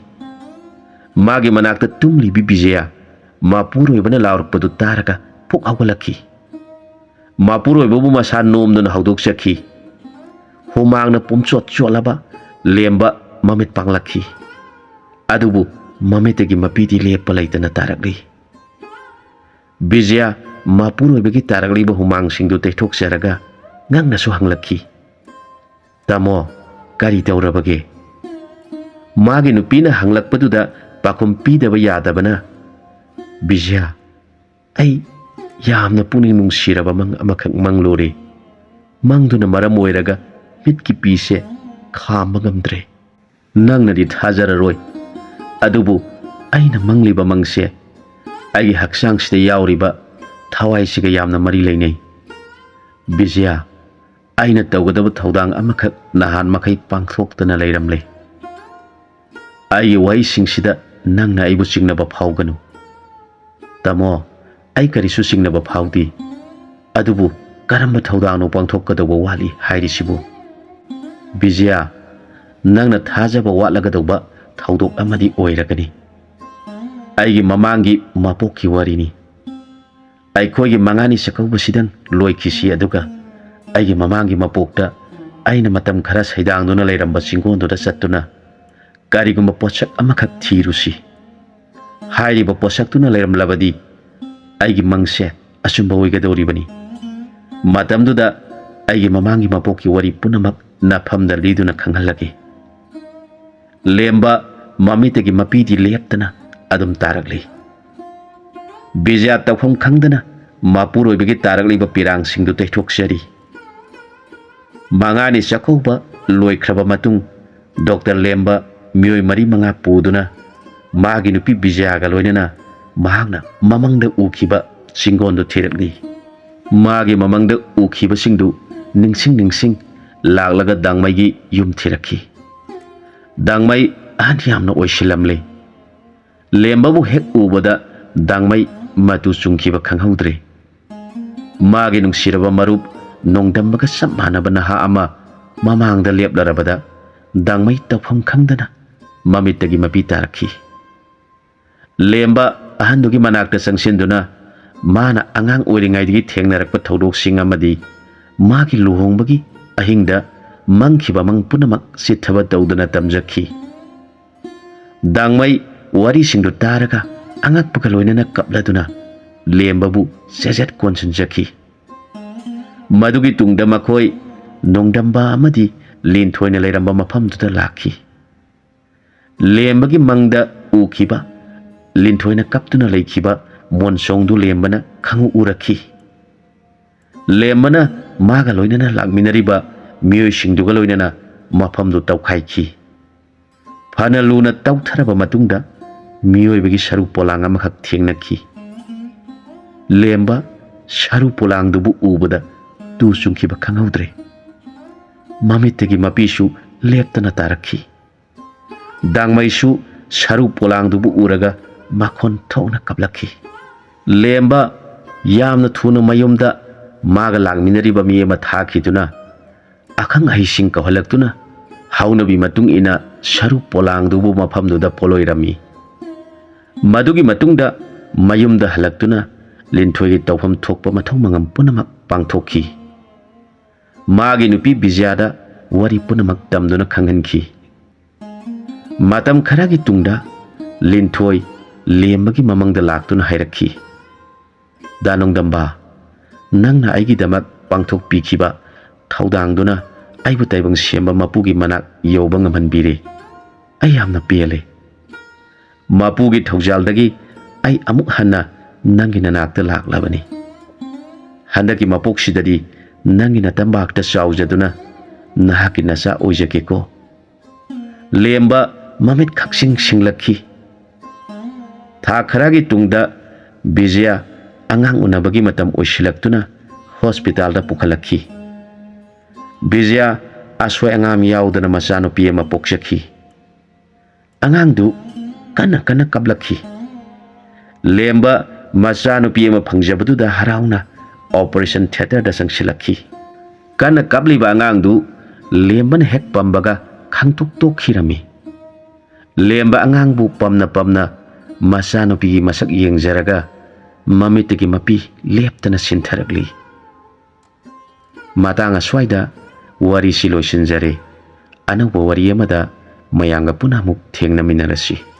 ꯃꯥꯒꯤ ꯃꯅꯥꯛꯇ ꯇꯨꯝꯂꯤꯕꯤ ꯕꯤꯖꯌꯥ ꯃꯄꯨꯔꯣꯏꯕꯅ ꯂꯥꯎꯔꯛꯄꯗꯨ ꯇꯥꯔꯒ ꯐꯨꯛ ꯍꯧꯒꯠꯂꯛꯈꯤ꯫ ꯃꯄꯨꯔꯣꯏꯕꯕꯨ ꯃꯁꯥ ꯅꯣꯝꯗꯨꯅ ꯍꯧꯗꯣꯛꯆꯈꯤ꯫ ꯍꯨꯃꯥꯡꯅ ꯄꯨꯝꯆꯣꯠ ꯆꯣꯠꯂꯕ ꯂꯦꯝꯕ ꯃꯃꯤꯠ ꯄꯥꯡꯂꯛꯈꯤ꯫ ꯑꯗꯨꯕꯨ ꯃꯃꯤꯠꯇꯒꯤ ꯃꯄꯤꯗꯤ ꯂꯦꯞꯄ ꯂꯩꯇꯅ ꯇꯥꯔꯛꯂꯤ꯫ ꯕꯤꯖꯌꯥ ꯃꯄꯨꯔꯣꯏꯕꯒꯤ ꯇꯥꯔꯛꯂꯤꯕ ꯍꯨꯃꯥꯡꯁꯤꯡꯗꯨ ꯇꯩꯊꯣꯛꯆꯔꯒ ꯉꯛꯅꯁꯨ ꯍꯪꯂꯛꯈꯤ, "ꯇꯥꯃꯣ, ꯀꯔꯤ ꯇꯧꯔꯕꯒꯦ?" ꯃꯥꯒꯤ ꯅꯨꯄꯤꯅ ꯍꯪꯂꯛꯄꯗꯨꯗ ꯄꯥꯎꯈꯨꯝ ꯄꯤꯗꯕ ꯌꯥꯗꯕꯅ, "ꯕꯤꯖꯌꯥ, ꯑꯩ ꯌꯥꯝꯅ ꯄꯨꯛꯅꯤꯡ ꯅꯨꯡꯁꯤꯔꯕ ꯃꯪ ꯑꯃꯈꯛ ꯃꯪꯂꯨꯔꯦ꯫ ꯃꯪꯗꯨꯅ ꯃꯔꯝ ꯑꯣꯏꯔꯒ ꯃꯤꯠꯀꯤ ꯄꯤꯁꯦ ꯈꯥꯝꯕ ꯉꯝꯗ꯭ꯔꯦ꯫ ꯅꯪꯅꯗꯤ ꯊꯥꯖꯔꯔꯣꯏ, ꯑꯗꯨꯕꯨ ꯑꯩꯅ ꯃꯪꯂꯤꯕ ꯃꯪꯁꯦ ꯑꯩꯒꯤ ꯍꯛꯆꯥꯡꯁꯤꯗ ꯌꯥꯎꯔꯤꯕ ꯊꯋꯥꯏꯁꯤꯒ ꯌꯥꯝꯅ ꯃꯔꯤ ꯂꯩꯅꯩ꯫ ꯕꯤꯖꯌꯥ, ꯑꯩꯅ ꯇꯧꯒꯗꯕ ꯊꯧꯗꯥꯡ ꯑꯃꯈꯛ ꯅꯍꯥꯟ ꯃꯈꯩ ꯄꯥꯡꯊꯣꯛꯇꯅ ꯂꯩꯔꯝꯂꯦ꯫ ꯑꯩꯒꯤ ꯋꯥꯍꯩꯁꯤꯡꯁꯤꯗ ꯅꯪꯅ ꯑꯩꯕꯨ ꯆꯤꯡꯅꯕ ꯐꯥꯎꯒꯅꯨ꯫ ꯇꯥꯃꯣ, ꯑꯩ ꯀꯔꯤꯁꯨ ꯆꯤꯡꯅꯕ ꯐꯥꯎꯗꯦ꯫ ꯑꯗꯨꯕꯨ ꯀꯔꯝꯕ ꯊꯧꯗꯥꯡꯅꯣ ꯄꯥꯡꯊꯣꯛꯀꯗꯧꯕ ꯋꯥꯠꯂꯤ ꯍꯥꯏꯔꯤꯁꯤꯕꯨ? ꯕꯤꯖꯌꯥ, ꯅꯪꯅ ꯊꯥꯖꯕ ꯋꯥꯠꯂꯒꯗꯧꯕ ꯊꯧꯗꯣꯛ ꯑꯃꯗꯤ ꯑꯣꯏꯔꯒꯅꯤ꯫ ꯑꯩꯒꯤ ꯃꯃꯥꯡꯒꯤ ꯃꯄꯣꯛꯀꯤ ꯋꯥꯔꯤꯅꯤ꯫ ꯑꯩꯈꯣꯏꯒꯤ ꯃꯉꯥꯅꯤ ꯆꯥꯛꯀꯧꯕꯁꯤꯗꯪ ꯂꯣꯏꯈꯤꯁꯤ, ꯑꯗꯨꯒ ꯑꯩꯒꯤ ꯃꯃꯥꯡꯒꯤ ꯃꯄꯣꯛꯇ ꯑꯩꯅ ꯃꯇꯝ ꯈꯔ ꯁꯩꯗꯥꯡꯗꯨꯅ ꯂꯩꯔꯝꯕ ꯆꯤꯡꯒꯣꯟꯗꯨꯗ ꯆꯠꯇꯨꯅ ꯀꯔꯤꯒꯨꯝꯕ ꯄꯣꯠꯁꯛ ꯑꯃꯈꯛ ꯊꯤꯔꯨꯁꯤ꯫ ꯍꯥꯏꯔꯤꯕ ꯄꯣꯠꯁꯛꯇꯨꯅ ꯂꯩꯔꯝꯂꯕꯗꯤ ꯑꯩꯒꯤ ꯃꯪꯁꯦ ꯑꯆꯨꯝꯕ ꯑꯣꯏꯒꯗꯧꯔꯤꯕꯅꯤ꯫ ꯃꯇꯝꯗꯨꯗ ꯑꯩꯒꯤ ꯃꯃꯥꯡꯒꯤ ꯃꯄꯣꯛꯀꯤ ꯋꯥꯔꯤ ꯄꯨꯝꯅꯃꯛ ꯅꯐꯝꯗ ꯂꯤꯗꯨꯅ ꯈꯪꯍꯜꯂꯒꯦ꯫ ꯂꯦꯝꯕ ꯃꯃꯤꯠꯇꯒꯤ ꯃꯄꯤꯗꯤ ꯂꯦꯞꯇꯅ ꯑꯗꯨꯝ ꯇꯥꯔꯛꯂꯤ꯫ ꯕꯤꯖꯌꯥ ꯇꯧꯐꯝ ꯈꯪꯗꯅ ꯃꯄꯨꯔꯣꯏꯕꯒꯤ ꯇꯥꯔꯛꯂꯤꯕ ꯄꯤꯔꯥꯡꯁꯤꯡꯗꯨ ꯇꯩꯊꯣꯛꯆꯔꯤ꯫ ꯃꯉꯥꯅꯤ ꯆꯥꯛꯀꯧꯕ ꯂꯣꯏꯈ꯭ꯔꯕ ꯃꯇꯨꯡ, ꯗꯣꯛꯇꯔ ꯂꯦꯝꯕ ꯃꯤꯑꯣꯏ ꯃꯔꯤ ꯃꯉꯥ ꯄꯨꯗꯨꯅ ꯃꯥꯒꯤ ꯅꯨꯄꯤ ꯕꯤꯖꯌꯥꯒ ꯂꯣꯏꯅꯅ ꯃꯍꯥꯛꯅ ꯃꯃꯪꯗ ꯎꯈꯤꯕ ꯆꯤꯡꯒꯣꯟꯗꯨ ꯊꯤꯔꯛꯂꯤ꯫ ꯃꯥꯒꯤ ꯃꯃꯪꯗ ꯎꯈꯤꯕꯁꯤꯡꯗꯨ ꯅꯤꯡꯁꯤꯡ ꯅꯤꯡꯁꯤꯡ ꯂꯥꯛꯂꯒ ꯗꯥꯡꯃꯩꯒꯤ ꯌꯨꯝ ꯊꯤꯔꯛꯈꯤ꯫ ꯗꯥꯡꯃꯩ ꯑꯍꯟ ꯌꯥꯝꯅ ꯑꯣꯏꯁꯤꯜꯂꯝꯂꯦ꯫ ꯂꯦꯝꯕꯕꯨ ꯍꯦꯛ ꯎꯕꯗ ꯗꯥꯡꯃꯩ ꯃꯇꯨ ꯆꯨꯡꯈꯤꯕ ꯈꯪꯍꯧꯗ꯭ꯔꯦ꯫ ꯃꯥꯒꯤ ꯅꯨꯡꯁꯤꯔꯕ ꯃꯔꯨꯞ ꯅꯣꯡꯗꯝꯕꯒ ꯆꯞ ꯃꯥꯟꯅꯕ ꯅꯍꯥ ꯑꯃ ꯃꯃꯥꯡꯗ ꯂꯦꯞꯂꯔꯕꯗ ꯗꯥꯡꯃꯩ ꯇꯧꯐꯝ ꯈꯪꯗꯅ ꯃꯃꯤꯠꯇꯒꯤ ꯃꯄꯤ ꯇꯥꯔꯛꯈꯤ꯫ ꯂꯦꯝꯕ ꯑꯍꯟꯗꯨꯒꯤ ꯃꯅꯥꯛꯇ ꯆꯪꯁꯤꯟꯗꯨꯅ ꯃꯥꯅ ꯑꯉꯥꯡ ꯑꯣꯏꯔꯤꯉꯩꯗꯒꯤ ꯊꯦꯡꯅꯔꯛꯄ ꯊꯧꯗꯣꯛꯁꯤꯡ ꯑꯃꯗꯤ ꯃꯥꯒꯤ ꯂꯨꯍꯣꯡꯕꯒꯤ ꯑꯍꯤꯡꯗ ꯃꯪꯈꯤꯕ ꯃꯪ ꯄꯨꯝꯅꯃꯛ ꯆꯤꯠꯊꯕ ꯇꯧꯗꯨꯅ ꯇꯝꯖꯈꯤ꯫ ꯗꯥꯡꯃꯩ ꯋꯥꯔꯤꯁꯤꯡꯗꯨ ꯇꯥꯔꯒ ꯑꯉꯛꯄꯒ ꯂꯣꯏꯅꯅ ꯀꯞꯂꯗꯨꯅ ꯂꯦꯝꯕꯕꯨ ꯆꯦꯖꯠ ꯀꯣꯟꯁꯤꯟꯖꯈꯤ꯫ ꯃꯗꯨꯒꯤ ꯇꯨꯡꯗ ꯃꯈꯣꯏ ꯅꯣꯡꯗꯝꯕ ꯑꯃꯗꯤ ꯂꯤꯟꯊꯣꯏꯅ ꯂꯩꯔꯝꯕ ꯃꯐꯝꯗꯨꯗ ꯂꯥꯛꯈꯤ꯫ ꯂꯦꯝꯕꯒꯤ ꯃꯪꯗ ꯎꯈꯤꯕ ꯂꯤꯟꯊꯣꯏꯅ ꯀꯞꯇꯨꯅ ꯂꯩꯈꯤꯕ ꯃꯣꯟꯁꯣꯡꯗꯨ ꯂꯦꯝꯕꯅ ꯈꯪꯎ ꯎꯔꯛꯈꯤ꯫ ꯂꯦꯝꯕꯅ ꯃꯥꯒ ꯂꯣꯏꯅꯅ ꯂꯥꯛꯃꯤꯟꯅꯔꯤꯕ ꯃꯤꯑꯣꯏꯁꯤꯡꯗꯨꯒ ꯂꯣꯏꯅꯅ ꯃꯐꯝꯗꯨ ꯇꯧꯈꯥꯏꯈꯤ꯫ ꯐꯅ ꯂꯨꯅ ꯇꯧꯊꯔꯕ ꯃꯇꯨꯡꯗ ꯃꯤꯑꯣꯏꯕꯒꯤ ꯁꯔꯨ ꯄꯣꯂꯥꯡ ꯑꯃꯈꯛ ꯊꯦꯡꯅꯈꯤ꯫ ꯂꯦꯝꯕ ꯁꯔꯨ ꯄꯣꯂꯥꯡꯗꯨꯕꯨ ꯎꯕꯗ ꯇꯨ ꯆꯨꯡꯈꯤꯕ ꯈꯪꯍꯧꯗ꯭ꯔꯦ꯫ ꯃꯃꯤꯠꯇꯒꯤ ꯃꯄꯤꯁꯨ ꯂꯦꯞꯇꯅ ꯇꯥꯔꯛꯈꯤ꯫ ꯗꯥꯡꯃꯩꯁꯨ ꯁꯔꯨ ꯄꯣꯂꯥꯡꯗꯨꯕꯨ ꯎꯔꯒ ꯃꯈꯣꯟ ꯊꯣꯛꯅ ꯀꯞꯂꯛꯈꯤ꯫ ꯂꯦꯝꯕ ꯌꯥꯝꯅ ꯊꯨꯅ ꯃꯌꯨꯝꯗ ꯃꯥꯒ ꯂꯥꯛꯃꯤꯟꯅꯔꯤꯕ ꯃꯤ ꯑꯃ ꯊꯥꯈꯤꯗꯨꯅ ꯑꯈꯪ ꯑꯍꯩꯁꯤꯡ ꯀꯧꯍꯜꯂꯛꯇꯨꯅ ꯍꯧꯅꯕꯤ ꯃꯇꯨꯡ ꯏꯟꯅ ꯁꯔꯨ ꯄꯣꯂꯥꯡꯗꯨꯕꯨ ꯃꯐꯝꯗꯨꯗ ꯄꯣꯂꯣꯏꯔꯝꯃꯤ꯫ ꯃꯗꯨꯒꯤ ꯃꯇꯨꯡꯗ ꯃꯌꯨꯝꯗ ꯍꯜꯂꯛꯇꯨꯅ ꯂꯤꯟꯊꯣꯏꯒꯤ ꯇꯧꯐꯝ ꯊꯣꯛꯄ ꯃꯊꯧ ꯃꯉꯝ ꯄꯨꯝꯅꯃꯛ ꯄꯥꯡꯊꯣꯛꯈꯤ꯫ ꯃꯥꯒꯤ ꯅꯨꯄꯤ ꯕꯤꯖꯌꯥꯗ ꯋꯥꯔꯤ ꯄꯨꯝꯅꯃꯛ ꯇꯝꯗꯨꯅ ꯈꯪꯍꯟꯈꯤ꯫ ꯃꯇꯝ ꯈꯔꯒꯤ ꯇꯨꯡꯗ ꯂꯤꯟꯊꯣꯏ ꯂꯦꯝꯕꯒꯤ ꯃꯃꯪꯗ ꯂꯥꯛꯇꯨꯅ ꯍꯥꯏꯔꯛꯈꯤ, "ꯗꯥ ꯅꯣꯡꯗꯝꯕ, ꯅꯪꯅ ꯑꯩꯒꯤꯗꯃꯛ ꯄꯥꯡꯊꯣꯛꯄꯤꯈꯤꯕ ꯊꯧꯗꯥꯡꯗꯨꯅ ꯑꯩꯕꯨ ꯇꯥꯏꯕꯪ ꯁꯦꯝꯕ ꯃꯄꯨꯒꯤ ꯃꯅꯥꯛ ꯌꯧꯕ ꯉꯝꯍꯟꯕꯤꯔꯦ꯫ ꯑꯩ ꯌꯥꯝꯅ ꯄꯦꯜꯂꯦ꯫ ꯃꯄꯨꯒꯤ ꯊꯧꯖꯥꯜꯗꯒꯤ ꯑꯩ ꯑꯃꯨꯛ ꯍꯟꯅ ꯅꯪꯒꯤ ꯅꯅꯥꯛꯇ ꯂꯥꯛꯂꯕꯅꯤ꯫ ꯍꯟꯗꯛꯀꯤ ꯃꯄꯣꯛꯁꯤꯗꯗꯤ ꯅꯪꯒꯤ ꯅꯇꯝꯕꯥꯛꯇ ꯆꯥꯎꯖꯗꯨꯅ ꯅꯍꯥꯛꯀꯤ ꯅꯆꯥ ꯑꯣꯏꯖꯒꯦꯀꯣ꯫" ꯂꯦꯝꯕ ꯃꯃꯤꯠ ꯈꯛꯁꯤꯡ ꯁꯤꯡꯂꯛꯈꯤ꯫ ꯊꯥ ꯈꯔꯒꯤ ꯇꯨꯡꯗ ꯕꯤꯖꯌ ꯑꯉꯥꯡ ꯎꯅꯕꯒꯤ ꯃꯇꯝ ꯑꯣꯏꯁꯤꯜꯂꯛꯇꯨꯅ ꯍꯣꯁꯄꯤꯇꯥꯜꯗ ꯄꯨꯈꯠꯂꯛꯈꯤ꯫ ꯕꯤꯖꯌꯥ ꯑꯁꯣꯏ ꯑꯉꯥꯝ ꯌꯥꯎꯗꯅ ꯃꯆꯥꯅꯨꯄꯤ ꯑꯃ ꯄꯣꯛꯆꯈꯤ꯫ ꯑꯉꯥꯡꯗꯨ ꯀꯟꯅ ꯀꯟꯅ ꯀꯞꯂꯛꯈꯤ꯫ ꯂꯦꯝꯕ ꯃꯆꯥꯅꯨꯄꯤ ꯑꯃ ꯐꯪꯖꯕꯗꯨꯗ ꯍꯔꯥꯎꯅ ꯑꯣꯄꯔꯦꯁꯟ ꯊꯤꯌꯦꯇꯔꯗ ꯆꯪꯁꯤꯜꯂꯛꯈꯤ꯫ ꯀꯟꯅ ꯀꯞꯂꯤꯕ ꯑꯉꯥꯡꯗꯨ ꯂꯦꯝꯕꯅ ꯍꯦꯛ ꯄꯝꯕꯒ ꯈꯥꯡꯇꯣꯛ ꯇꯣꯛꯈꯤꯔꯝꯃꯤ꯫ ꯂꯦꯝꯕ ꯑꯉꯥꯡꯕꯨ ꯄꯝꯅ ꯄꯝꯅ ꯃꯆꯥꯅꯨꯄꯤꯒꯤ ꯃꯁꯛ ꯌꯦꯡꯖꯔꯒ ꯃꯃꯤꯠꯇꯒꯤ ꯃꯄꯤ ꯂꯦꯞꯇꯅ ꯁꯤꯟꯊꯔꯛꯂꯤ꯫ ꯃꯇꯥꯡ ꯑꯁ꯭ꯋꯥꯏꯗ ꯋꯥꯔꯤꯁꯤ ꯂꯣꯏꯁꯤꯟꯖꯔꯦ꯫ ꯑꯅꯧꯕ ꯋꯥꯔꯤ ꯑꯃꯗ ꯃꯌꯥꯝꯒ ꯄꯨꯟꯅ ꯑꯃꯨꯛ ꯊꯦꯡꯅꯃꯤꯟꯅꯔꯁꯤ꯫